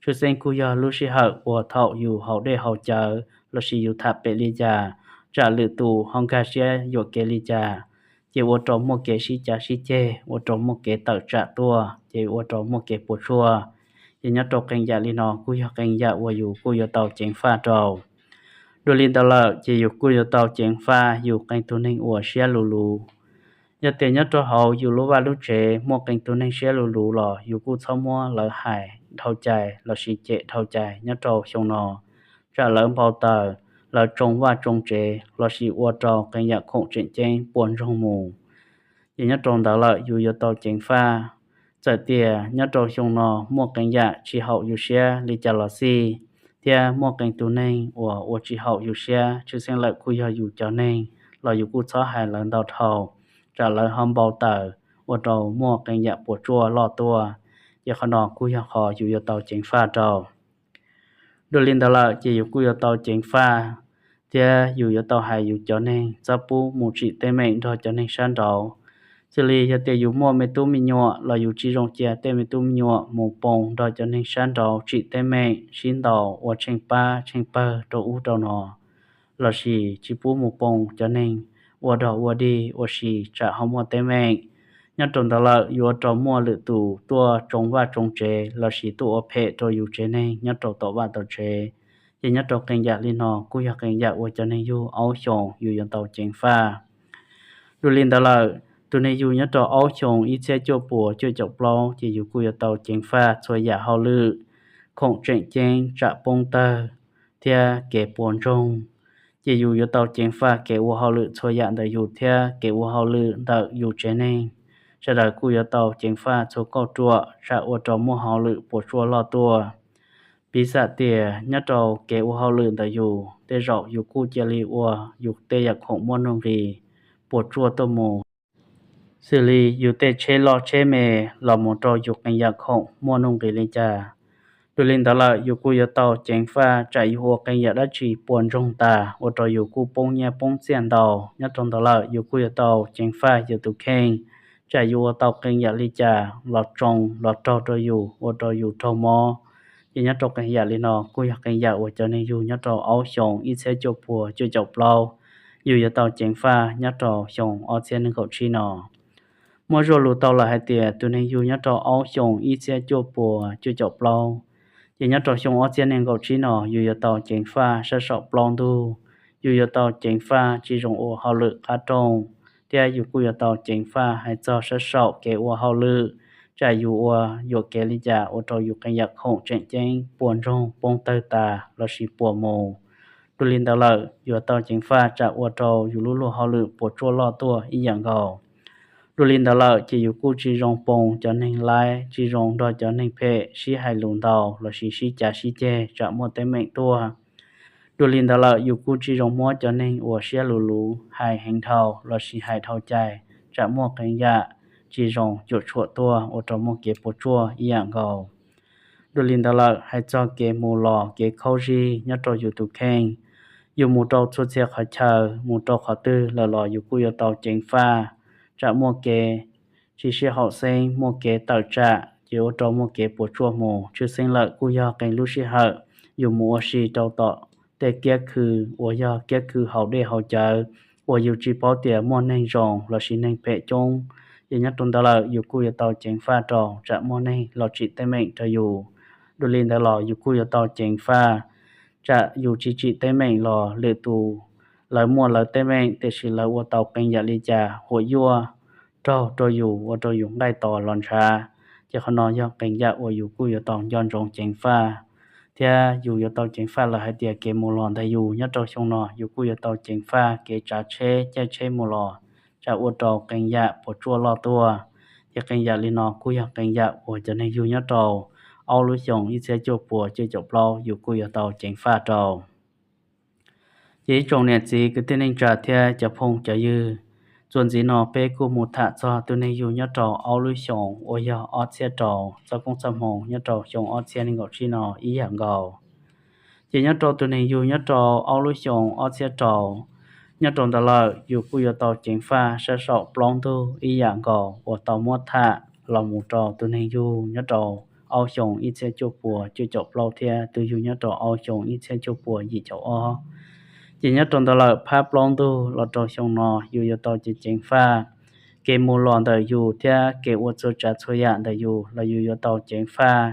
Tshwj xeeb kuj yog lub sij hawm uas thaum yus haus dej haus cawv lossis yus tham pem li cas, tsam lwm tus ho nkag siab yuam kev li cas, ces ua rau muaj kev sib cav sib ceg, ua rau muaj kev tawm tsam tuaj, ces ua rau muaj kev puas tsuaj. Ces nyob rau qee yam li no kuj yog qee yam uas yus kuj yuav tau ceev faj rau. Dua li ntawd lawm ces yus kuj yuav tau ceev faj yus qee tus neeg uas siab luv luv. Yog tias nyob rau hauv yus lub vaj lub tsev muaj qee tus neeg siab luv luv los yus kuj txhob muab lawv hais dhau cai lossis cem dhau cai nyob rau xyoo no, tsam lawv npau taws, lawv tsoo vaj tsoo tsev lossis ua rau qee yam khoom tseem ceeb puas ntsoog mus. Ces nyob rau ntawd lawm yus yuav tau ceev faj. Txawm tias nyob rau xyoo no muaj qee yam tsis haum yus siab li cas los xij, thiab muaj qee tus neeg uas ua tsis haum yus siab, tshwj xeeb lawm kuj yog yus cov neeg, los yus kuj txhob hais lawv ntau dhau, tsam lawv ho npau taws ua rau muaj qee yam puas tsuaj loj tuaj. Ces qhov no kuj yog qhov yus yuav tau ceev faj rau. Dua li ntawd lawm ces yus kuj yuav tau ceev faj, thiab yus yuav tau hais yus cov neeg txhob pub mus tsim teeb meem nrog cov neeg sab nraud. Xws li yog tias yus muaj me tub me nyuam los yus tsis zoo cia tej me tub me nyuam mus poo nrog cov neeg sab nraud tsim teeb meem sib ntaus ua tsheej pab tsheej pawg rau ub rau no, lossis tsis pub mus poo cov neeg ua dog ua dig ua si tsam ho muaj teeb meem. Nyob rau ntawd lawm yuav ua rau muaj lwm tus tuaj tsoo vaj tsoo tsev lossis tuaj ua phem rau yus tsev neeg nyob rau tom vaj tom tsev. Ces nyob rau qee yam li no kuj yog qee yam uas cov neeg yug aub xyoos yus yuav tau ceev faj. Dua li ntawd lawm, tus neeg yug nyob rau aub xyoos ib txhiab cuaj puas cuaj caum plaub ces yus kuj yuav tau ceev faj txhua yam hauj lwm, khoom tseem ceeb tsam poob tawg, thiab kev puas ntsoog. Ces yus yuav tau ceev faj kev ua hauj lwm txhua yam ntawm yus thiab kev ua hauj lwm ntawm yus tsev neeg. Sawv daws kuj yuav tau ceev faj txhua kauj ruam tsam ua rau muaj hauj lwm puas tsuaj loj tuaj. Piv xam tias nyob rau kev ua hauj lwm ntawm yus, tej zaum yus kuj cia li ua yus tej yam khoom muaj nuj nqis puas tsuaj tuaj mus, xws li yus tej tsheb loj tsheb me los mus rau yus qee yam khoom muaj nuj nqis li cas. Dua li ntawd lawm yus kuj yuav tau ceev faj tsam yus ua qee yam dab tsi puas ntsoog tas ua rau yus kuj poob nyiaj poob txiaj ntau. Nyob rau ntawd lawm yus kuj yuav tau ceev faj yus tus kheej, tsam yus ua tau qee yam li cas los tsoo los raug rau yus ua rau yus raug mob. Ces nyob rau qee yam li no kuj yog qee yam uas cov neeg yug nyob rau aub xyoos ib txhiab cuaj puas cuaj caum plaub, yus yuav tau ceev faj nyob rau xyoo ob txhiab nees nkaum tsib no. Muab zuaj lus tau lawm hais tias tus neeg yug nyob rau ob xyoos ib txhiab cuaj puas cuaj caum plaub, ces nyob rau xyoo ob txhiab nees nkaum tsib no yus yuav tau ceev faj sab saum plaub ntug, yus yuav tau ceev faj tsis zoo ua hauj lwm qab rooj, thiab yus kuj yuav tau ceev faj hais txog sab saum kev ua hauj lwm, tsam yus ua yuam kev li cas ua rau yus qee yam khoom tseem ceeb puas ntsoog poob tawg tas lossis puas mus. Dua li ntawd lawm yuav tau ceev faj tsam ua rau yus lub luag hauj lwm puas tsuaj loj tuaj ib yam nkaus. Dua li ntawd lawm ces yus kuj tsis zoo poo cov neeg laib, tsis zoo nrog cov neeg phem sib hais lus ntau lossis sib cav sib ceg tsam muaj teeb meem tuaj. Dua li ntawd lawm yus kuj tsis zoo muab cov neeg uas siab luv luv hais heev dhau lossis hais dhau cai tsam muaj qee yam tsis zoo cuam tshuam tuaj ua rau muaj kev puas tsuaj ib yam nkaus. Dua li ntawd lawm hais txog kev mus los kev khaub zig nyob rau yus tus kheej, yus mus rau txhua txhia qhov chaw mus rau qhov twg lawm los yus kuj yuav tau ceev faj tsam muaj kev tsis sib haum xeeb, muaj kev tawm tsam ces ua rau muaj kev puas tsuaj mus. Tshwj xeeb lawm kuj yog qee lub sij hawm yus mus ua si rau tom tej kiab khw uas yog kiab khw haus dej haus cawv uas yus tsis paub tias muaj neeg zoo lossis neeg phem coob, ces nyob rau ntawd lawm yus kuj yuav tau ceev faj rau tsam muaj neeg los tsim teeb meem rau yus. Dua li ntawd los yus kuj yuav tau ceev faj tsam yus tsis tsim teeb meem los lwm tus lawv muaj lawv teeb meem tiam sis lawv ua tau qee yam li cas huam yuaj raug rau yus ua rau yus nqaij tos los ntshav, ces qhov no yog qee yam uas yus kuj yuav tau nco ntsoov ceev faj. Thiab yus yuav tau ceev faj lawm hais tias kev mus los ntawm yus nyob rau xyoo no yus kuj yuav tau ceev faj kev tsav tsheb caij tsheb mus los tsam ua rau qee yam puas tsuaj loj tuaj. Ces qee yam li no kuj yog qee yam uas cov neeg yug nyob rau ob lub xyoos ib txhiab cuaj puas cuaj caum plaub yus kuj yuav tau ceev faj rau. Ces ib tsoom niam txiv kwv tij neej tsa thiab cov phooj cov ywg, txuas ntxiv no peb kuj mus tham txog tus neeg yug nyob rau ob lub xyoos uas yog ob txhiab rau, txoj koob txoj hmoov nyob rau xyoo ob txhiab nees nkaum tsib no ib yam nkaus. Ces nyob rau tus neeg yug nyob rau ob lub xyoos ob txhiab rau, nyob rau ntawd lawm yus kuj yuav tau ceev faj sab saum plaub ntug ib yam nkaus uas tau muab tham los mus rau tus neeg yug nyob rau ob xyoos ib txhiab cuaj puas cuaj caum plaub thiab tus yug nyob rau ob xyoos ib txhiab cuaj puas yim caum ob. Ces nyob rau ntawd lawm phab plaub ntug los rau xyoo no yus yuav tau ceev ceev faj kev mus los ntawm yus thiab kev ua txhua tsav txhua yam ntawm yus los yus yuav tau ceev faj.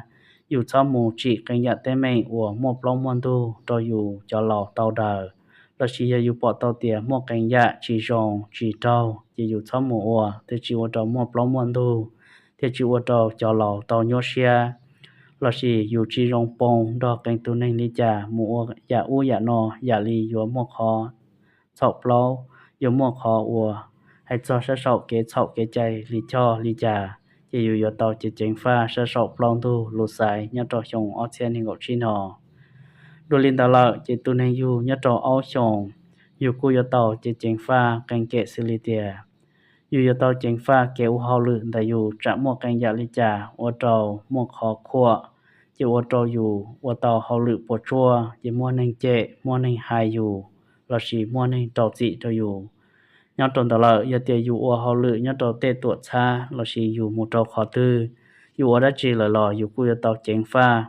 Yus txhob mus tsim qee yam teeb meem uas muaj plaub muaj ntug rau yus cov laus tau daws, lossis yog yus pom tau tias muaj qee yam tsis zoo tsis raug ces yus txhob mus ua thiaj tsis ua rau muaj plaub muaj ntug, thiaj tsis ua rau cov laus tau nyuaj siab, lossis yus tsis zoo poo nrog qee tus neeg li cas mus ua yam ub yam no, yam li yuav muaj qhov txhaum plaub, yuav muaj qhov uas hais txog sab saum kev txhaum kev cai li cog li cas, ces yus yuav tau ceev ceev faj sab saum plaub ntug lus xaiv nyob rau xyoo ob txhiab nees nkaum tsib no. Dua li ntawd lawm ces tus neeg yug nyob rau ob xyoos, yus kuj yuav tau ceev ceev faj qee kem xws li tias yus yuav tau ceev faj kev ua hauj lwm ntawm yus tsam muaj qee yam li cas ua rau muaj qhov khuam, ces ua rau yus ua tau hauj lwm puas tsuaj ces muaj neeg cem muaj neeg hais yus lossis muaj neeg rau txim rau yus. Nyob rau ntawd lawm yog tias yus ua hauj lwm nyob rau tej tuam txhab lossis yus mus rau qhov twg, yus ua dab tsi lawm los yus kuj yuav tau ceev faj,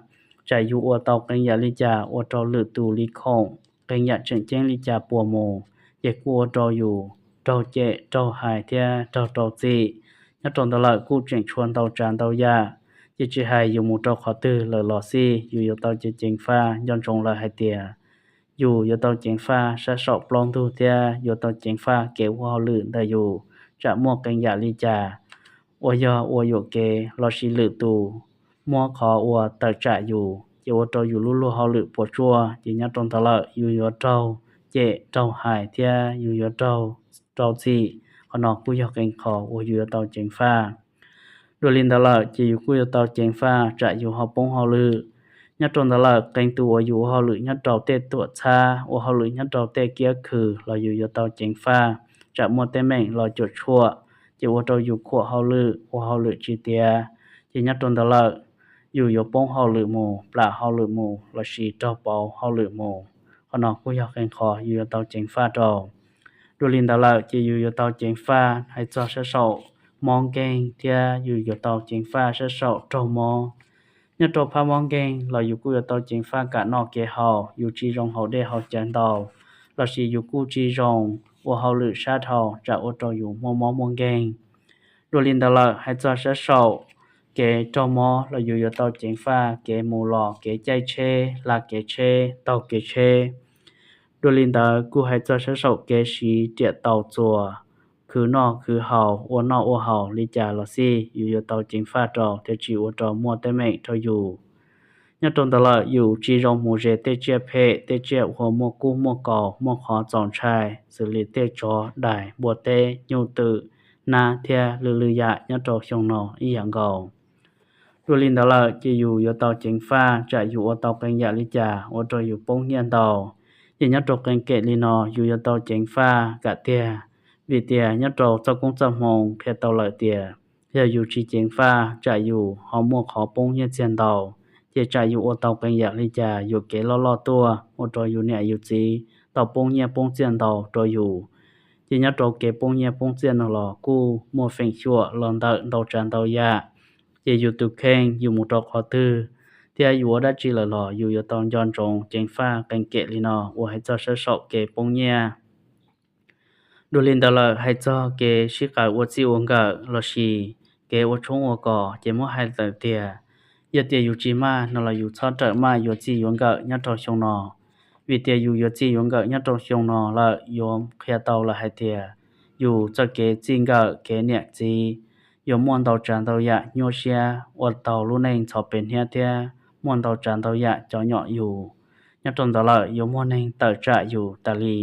tsam yus ua tau qee yam li cas ua rau lwm tus li khoom, qee yam tseem ceeb li cas puas mus, ces kuj ua rau yus raug cem raug hais thiab raug rau txim. Nyob rau ntawd lawm kuj tseem tshuav ntau tsav ntau yam, ces tsis hais yus mus rau qhov twg lawm los xij yus yuav tau ceev ceev faj nco ntsoov lawm hais tias yus yuav tau ceev faj sab saum plaub ntug thiab yuav tau ceev faj kev ua hauj lwm ntawm yus tsam muaj qee yam li cas uas yog ua yuam kev lossis lwm tus muab qhov uas tawm tsam yus ces ua rau yus lub luag hauj lwm puas tsuaj, ces nyob rau ntawd lawm yus yuav raug cem raug hais thiab yus yuav raug rau txim. Qhov no kuj yog qee qho uas yus yuav tau ceev faj. Dua li ntawd lawm ces yus kuj yuav tau ceev faj tsam yus ho poob hauj lwm. Nyob rau ntawd lawm qee tus uas yus ua hauj lwm nyob rau tej tuam txhab, ua hauj lwm nyob rau tej kiab khw los yus yuav tau ceev faj tsam muaj teeb meem los cuam tshuam, ces ua rau yus khuam hauj lwm ua hauj lwm tsis tiav. Ces nyob rau ntawd lawm yus yuav poob hauj lwm mus, plam hauj lwm mus lossis raug pauv hauj lwm mus. Qhov no kuj yog qee qho yus yuav tau ceev faj rau. Dua li ntawd lawm ces yus yuav tau ceev faj hais txog sab saum mob nkeeg thiab yus yuav tau ceev faj sab saum raug mob. Nyob rau phab mob nkeeg los yus kuj yuav tau ceev faj kam noj kev haus, yus tsis zoo haus dej haus cawv ntau, lossis yus kuj tsis zoo ua hauj lwm sab dhau tsam ua rau yus muaj mob muaj nkeeg. Dua li ntawd lawm hais txog sab saum kev raug mob los yus yuav tau ceev faj, kev mus los, kev caij tsheb, hla kev tsheb, taug kev tsheb. Dua li ntawd kuj hais txog sab saum kev siv riam taus txuas, khwv noj khwv haus, ua noj ua haus li cas los xij, yus yuav tau ceev faj rau thiaj tsis ua rau muaj teeb meem rau yus. Nyob rau ntawd lawm yus tsis zoo mus ze tej tsiaj phem, tej tsiaj uas muaj kub muaj kaus, muaj qhov txaus ntshai, xws li tej tsov, dais, npua teb, nyuj twm, nab thiab lwm lwm yam nyob rau xyoo no ib yam nkaus. Dua li ntawd lawm ces yus yuav tau ceev faj tsam yus ua tau qee yam li cas ua rau yus poob nyiaj ntau. Ces nyob rau qee kem li no yus yuav tau ceev faj kam tiag, vim tias nyob rau txoj koob txoj hmoo qhia tau lawm tias yog yus tsis ceev faj tsam yus ho muaj qhov poob nyiaj txiag ntau, ces tsam yus ua tau qee yam li cas yuam kev loj loj tuaj ua rau yus niam yus txiv tau poob nyiaj poob txiaj ntau rau yus. Ces nyob rau kev poob nyiaj poob txiaj no los kuj muaj feem xyuam los ntawm ntau tsav ntau yam. Ces yus tus kheej yus mus rau qhov twg thiab yus ua dab tsi lawm los yus yuav tau nco ntsoov ceev faj qee kem li no uas hais txog sab saum kev poob nyiaj. Dua li ntawd lawm hais txog kev sib qawm ua txij ua nkawm lossis kev ua tshoob ua kos, ces muab hais lawm tias yog tias yus tsis maj no los yus txhob rawm maj yuav txij yuav nkawm nyob rau xyoo no. Vim tias yus yuav txij yuav nkawm nyob rau xyoo no lawm yuav qhia tau lawm hais tias yus txoj kev txij nkawm kev niam txiv yuav muaj ntau tsav ntau yam nyuaj siab ua tau lub neej ntxhov pes hniab thiab muaj ntau tsav ntau yam cov nyom yus. Nyob rau ntawd lawm yuav muaj neeg tawm tsam yus tas li,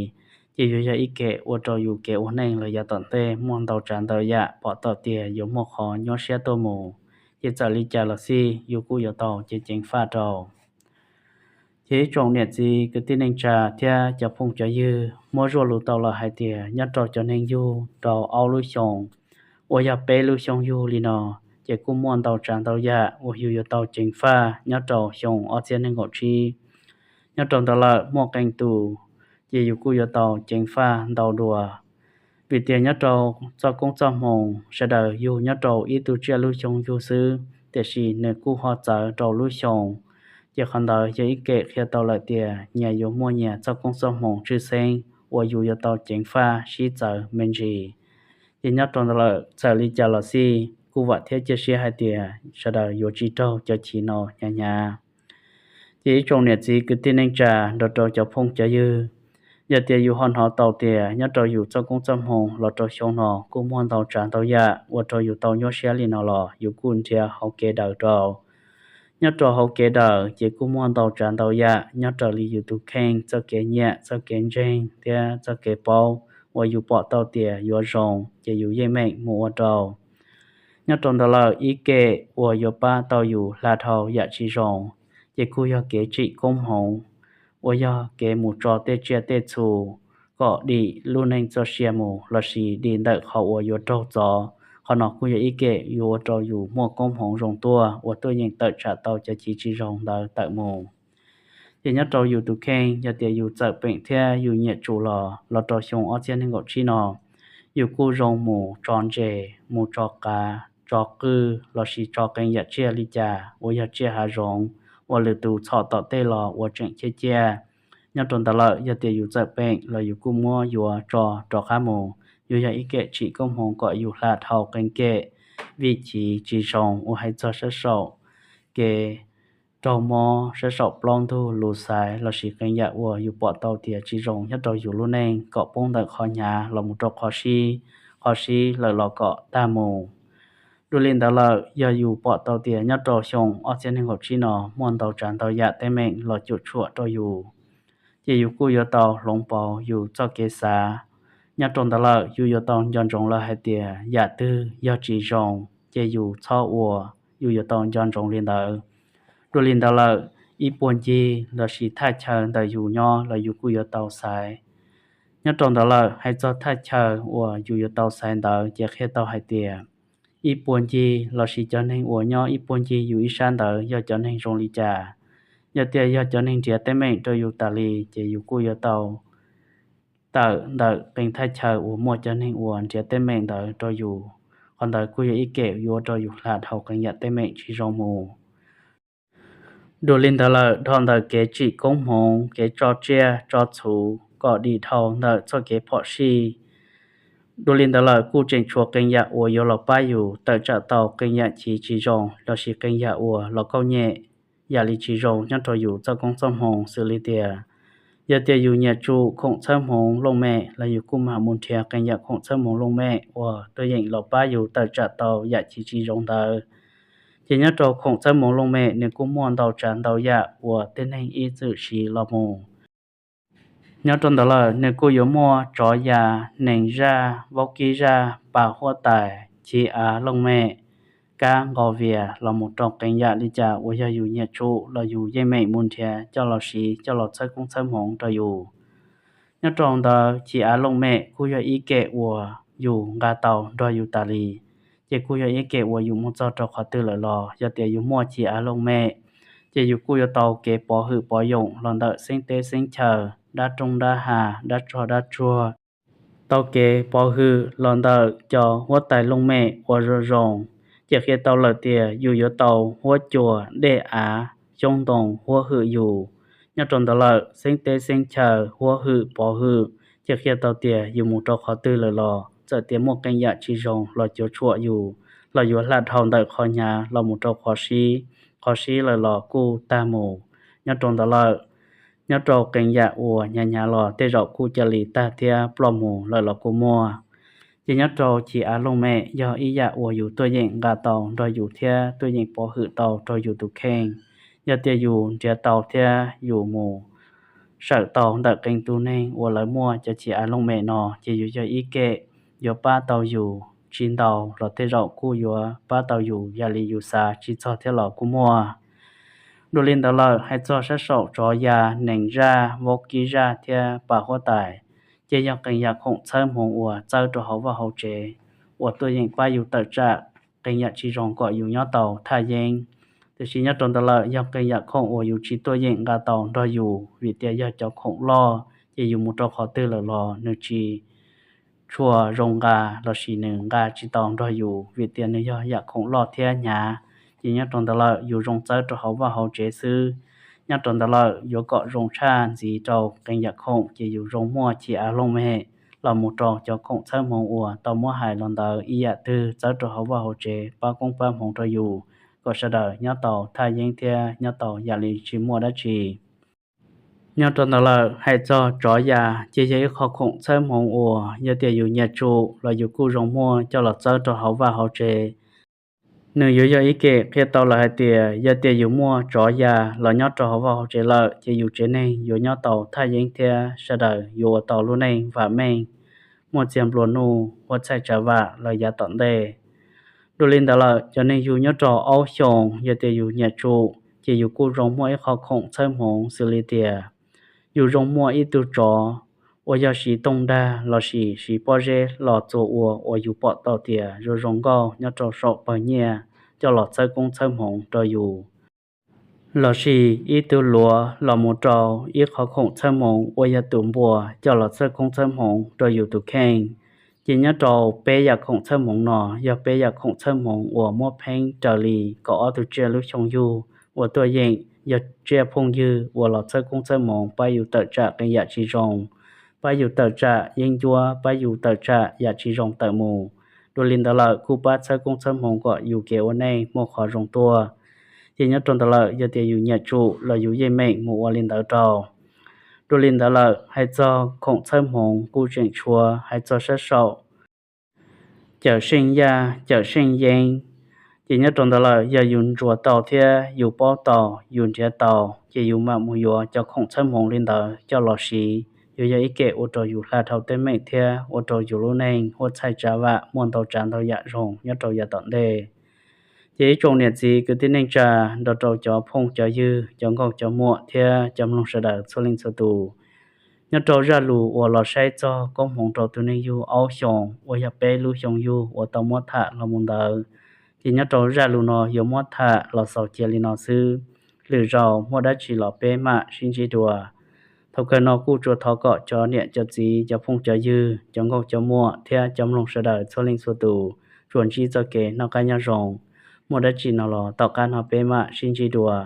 ces yuav yog ib kem ua rau yus kev ua neej los yav tom ntej muaj ntau tsav ntau yam pom tau tias yuav muaj qhov nyuaj siab tuaj mus. Ces txawm li cas los xij yus kuj yuav tau ceev ceev faj rau. Ces ib tsoom niam txiv kwv tij neej tsa thiab cov phooj cov ywg, muab zuaj lus tau lawm hais tias nyob rau cov neeg yug rau ob lub xyoos uas yog peb lub xyoo yug li no, ces kuj muaj ntau tsav ntau yam uas yus yuav tau ceev faj nyob rau xyoo ob txhiab nees nkaum tsib. Nyob rau ntawd lawm muaj qee tus ces yus kuj yuav tau ceev faj ntau dua. Vim tias nyob rau txoj koob txoj hmoo sawv daws yug nyob rau ib tug tsiaj lub xyoo yug xwb, tiam sis nws kuj ho txawv rau lub xyoo. Ces qhov ntawd yog ib kem qhia tau lawm tias nyias yuav muaj nyias txoj koob txoj hmoo tshwj xeeb uas yus yuav tau ceev faj sib txawv me ntsis. Ces nyob rau ntawd lawm txawm li cas los xij kuj vam thiab cia siab hais tias sawv daws yuav tsis raug cov chim no hnyav hnyav. Ces ib tsoom niam txiv kwv tij neej tsa nrog rau cov phooj cov ywg, yog tias yus ho hnov tau tias nyob rau yus txoj koob txoj hmoo los rau xyoo no kuj muaj ntau tsav ntau yam ua rau yus tau nyuaj siab li no los yus kuj nrhiav hauv kev daws rau. Nyob rau hauv kev daws ces kuj muaj ntau tsav ntau yam nyob raws li yus tus kheej txoj kev nyiam txoj kev ntseeg thiab txoj kev paub uas yus pom tau tias yuav zoo ces yus yeej meem mus ua rau. Nyob rau ntawd lawm ib kem uas yuav pab tau yus hla dhau yam tsis zoo, ces kuj yog kev tsim koob hmoov uas yog kev mus tso tej tsiaj tej txhu kom dim lub neej txoj sia mus lossis dim ntawm qhov uas yuav raug txov. Qhov no kuj yog ib kem yuav ua rau yus muaj koob hmoov zoo tuaj uas tuaj yeem tawm tsam tau cov chiv tsis zoo ntawd tawm mus. Ces nyob rau yus tus kheej yog tias yus txawm peem thiab yus nyiam tsum los los rau xyoo ob txhiab nees nkaum tsib no, yus kuj zoo mus tso ntses, mus tso qav, tso qwj lossis tso qee yam tsiaj li cas uas yog tsiaj hav zoov uas lwm tus txhom tom tej los ua tseem ciaj ciaj. Nyob rau ntawd lawm yog tias yus txawm peem los yus kuj muab yuav tso rov qab mus, yuav yog ib kem tsim koob hmoov kom yus hla dhau qee kem vim chiv tsis zoo uas hais txog sab saum kev raug mob, sab saum plaub ntug lus xaiv lossis qee yam uas yus pom tau tias tsis zoo nyob rau yus lub neej kom poob ntawm qhov hnyav los mus rau qhov sib, qhov sib lawm los kom tag mus. Dua li ntawd lawm yog yus pom tau tias nyob rau xyoo ob txhiab nees nkaum tsib no muaj ntau tsav ntau yam teeb meem los cuam tshuam rau yus, ces yus kuj yuav tau hloov pauv yus txoj kev xav. Nyob rau ntawd lawm yus yuav tau nco ntsoov lawm hais tias yam twg yog tsis zoo ces yus txhob ua, yus yuav tau nco ntsoov li ntawd. Dua li ntawd lawm ib puag ncig lossis thaj chaw ntawm yus nyob los yus kuj yuav tau xaiv. Nyob rau ntawd lawm hais txog thaj chaw uas yus yuav tau xaiv ntawd ces qhia tau hais tias ib puag ncig lossis cov neeg uas nyob ib puag ncig yus ib sab ntawd yog cov neeg zoo li cas. Yog tias yog cov neeg nrhiav teeb meem rau yus tas li ces yus kuj yuav tau tawm ntawm qee thaj chaw uas muaj cov neeg uas nrhiav teeb meem ntawd rau yus. Qhov ntawd kuj yog ib kem yuav ua rau yus hla dhau qee yam teeb meem tsis zoo mus. Dua li ntawd lawm dhau ntawm kev tsim koob hmoov, kev tso tsiaj tso txhu kom dim dhau ntawm txoj kev phom sij Dua li ntawd lawm kuj tseem tshuav qee yam uas yuav los pab yus tawm tsam tau qee yam chiv tsis zoo lossis qee yam uas los kauj nyem yam li tsis zoo nyob rau yus txoj koob txoj hmoov xws li tias yog tias yus nyiam tsum khoom txhawb hmoov looj mem los yus kuj mam mus nrhiav qee yam khoom txhawb hmoov looj mem uas tuaj yeem los pab yus tawm tsam tau yam chiv tsis zoo ntawd. Ces nyob rau khoom txhawb hmoov looj mem nws kuj muaj ntau tsav ntau yam uas tej neeg ib txwm siv los mus. Nyob rau ntawd lawm nws kuj yuav muaj tsov ya, nees zaj, vaub kib zaj, pas huab tais, chiv av looj mem, kab nqos vias los mus rau qee yam li cas uas yog yus nyiam tsum los yus yeej meem mus nrhiav coj los siv coj los txhawb koob txhawb hmoov rau yus. Nyob rau ntawd chiv av looj mem kuj yog ib kem uas yus nqa tau nrog yus tas li, ces kuj yog ib kem uas yus mus txog rau qhov twg lawm los yog tias yus muaj chiv av looj mem, ces yus kuj yuav tau kev pov hwm pov yoom los ntawm xeeb teb xeeb chaw, dab rooj dab ha, dab tsog dab tsuag, tau kev pov hwm los ntawm cov huab tais looj mem uas zoo zoo, ces qhia tau lawm tias yus yuav tau huab cua, dej av, xyoob ntoo huab hwm yus. Nyob rau ntawd lawm xeeb teb xeeb chaw huab hwm pov hwm, ces qhia tau tias yus mus rau qhov twg lawm los txawm tias muaj qee yam tsis zoo los cuav tshuam yus, los yuav hla dhau ntawm qhov hnyav los mus rau qhov sib, qhov sib lawm los kuj tag mus. Nyob rau ntawd lawm, nyob rau qee yam uas hnyav hnyav los tej zaum kuj cia li tag thiab ploj mus lawm los kuj muaj. Ces nyob rau chiv av looj mem yog ib yam uas yus tuaj yeem nqa tau nrog yus thiab tuaj yeem pov hwm tau rau yus tus kheej. Yog tias yus nrhiav tau thiab yus mus sawm tau ntawm qee tus neeg uas lawv muaj cov chiv av looj mem no, ces yus yog ib kem yuav pab tau yus tsis ntau los tej zaum kuj yuav pab tau yus yam li yus xav tsis txog thiab los kuj muaj. Dua li ntawd lawm hais txog sab saum tsov ya, nees zaj, vaub kib zaj thiab pas huab tais, ces yog qee yam khoom txhawb hmoov uas txawb rau hauv vaj hauv tsev uas tuaj yeem pab yus tawm tsam qee yam tsis zoo kom yus nyob tau thaj yeeb. Tiam sis nyob rau ntawd lawm yog qee yam khoom uas yus tsis tuaj yeem nqa tau nrog yus vim tias yog cov khoom loj, ces yus mus rau qhov twg lawm los nws tsis tshua zoo nqa lossis nws nqa tsis tau nrog yus vim tias nws yog yam khoom loj thiab hnyav. Ces nyob rau ntawd lawm yus zoo txawb rau hauv vaj hauv tsev xwb. Nyob rau ntawd lawm yuav kom zoo tshaj ntxiv rau qee yam khoom ces yus zoo muaj chiv av looj mem los mus rau cov khoom txhawb hmoov uas tau muab hais los ntawd ib yam twg txawb rau hauv vaj hauv tsev pab koob pab hmoov rau yus kom sawv daws nyob tau thaj yeeb thiab nyob tau yam li tsis muaj dab tsi. Nyob rau ntawd lawm hais txog tsov ya, ces yog ib qho khoom txhawb hmoov uas yog tias yus nyiam tsum los yus kuj zoo muaj coj los txawb rau hauv vaj hauv tsev. Nws yuav yog ib kem qhia tau lawm hais tias yog tias yus muaj tsov ya los nyob rau hauv vaj hauv tsev lawm ces yus tsev neeg yuav nyob tau thaj yeeb thiab sawv daws yuav ua tau lub neej vam meej, muaj txiag nplua nuj, ua txhaij tsav vam lawm yav tom ntej. Dua li ntawd lawm cov neeg yug nyob rau aub xyoos yog tias yus nyiam tsum ces yus kuj zoo muaj ib qho khoom txhawb hmoov xws li tias yus zoo muaj ib tug tsov uas yog siv tooj dag lossis siv pob zeb los txuas ua uas yus pom tau tias zoo zoo nkauj nyob rau saum pawg nyiaj coj los txhawb koob txhawb hmoov rau yus, lossis ib tug luav los mus rau ib qho khoom txhawb hmoov uas yog tus npua coj los txhawb koob txhawb hmoov rau yus tus kheej. Ces nyob rau peb yam khoom txhawb hmoov no yog peb yam khoom txhawb hmoov uas muab pheeb raws li kaum ob tug tsiaj lub xyoo yug uas tuaj yeem yog tsiaj phooj ywg uas los txhawb koob txhawb hmoov pab yus tawm tsam qee yam tsis zoo, pab yus tawm tsam yeeb ncuab, pab yus tawm tsam yam tsis zoo tawm mus. Dua li ntawd lawm kuj pab txhawb koob txhawb hmoov kom yus kev ua neej muaj qhov zoo tuaj. Ces nyob rau ntawd lawm yog tias yus nyiam tsum los yus yeej meem mus ua li ntawd rau. Dua li ntawd lawm hais txog khoom txhawb hmoov kuj tseem tshuav hais txog sab saum cawm seej yaj, cawm seej yeeb. Ces nyob rau ntawd lawm yog yus ntsuas tau thiab yus paub tau, yus nrhiav tau, ces yus mam mus yuav cov khoom txhawb hmoov li ntawd coj los siv, yuav yog ib kem ua rau yus hla dhau teeb meem thiab ua rau yus lub neej huab txhaij tsav vam muaj ntau tsav ntau yam zoo nyob rau yav tom ntej. Ces ib tsoom niam txiv kwv tij neej tsa nrog rau cov phooj cov ywg, cov nkauj cov muam thiab cov mloog sawv daws txhua leej txhua tus, nyob rau zaj lus uas los saib txog koob hmoov rau tus neeg yug aub xyoos uas yog peb lub xyoo yug uas tau muab tham los mus ntawd, ces nyob rau zaj lus no yuav muab tham los xaus cia li no xwb. Lwm zaus muaj dab tsi los peb mam sib ntsib dua. Thaum kawg no kuj tsuas thov kom cov niam cov txiv, cov phooj cov ywg, cov nkauj cov muam thiab cov mloog sawv daws txhua leej txhua tus tsuas ntsib txoj kev noj qab nyob zoo. Muaj dab tsi no los tom qab no peb mam sib ntsib dua.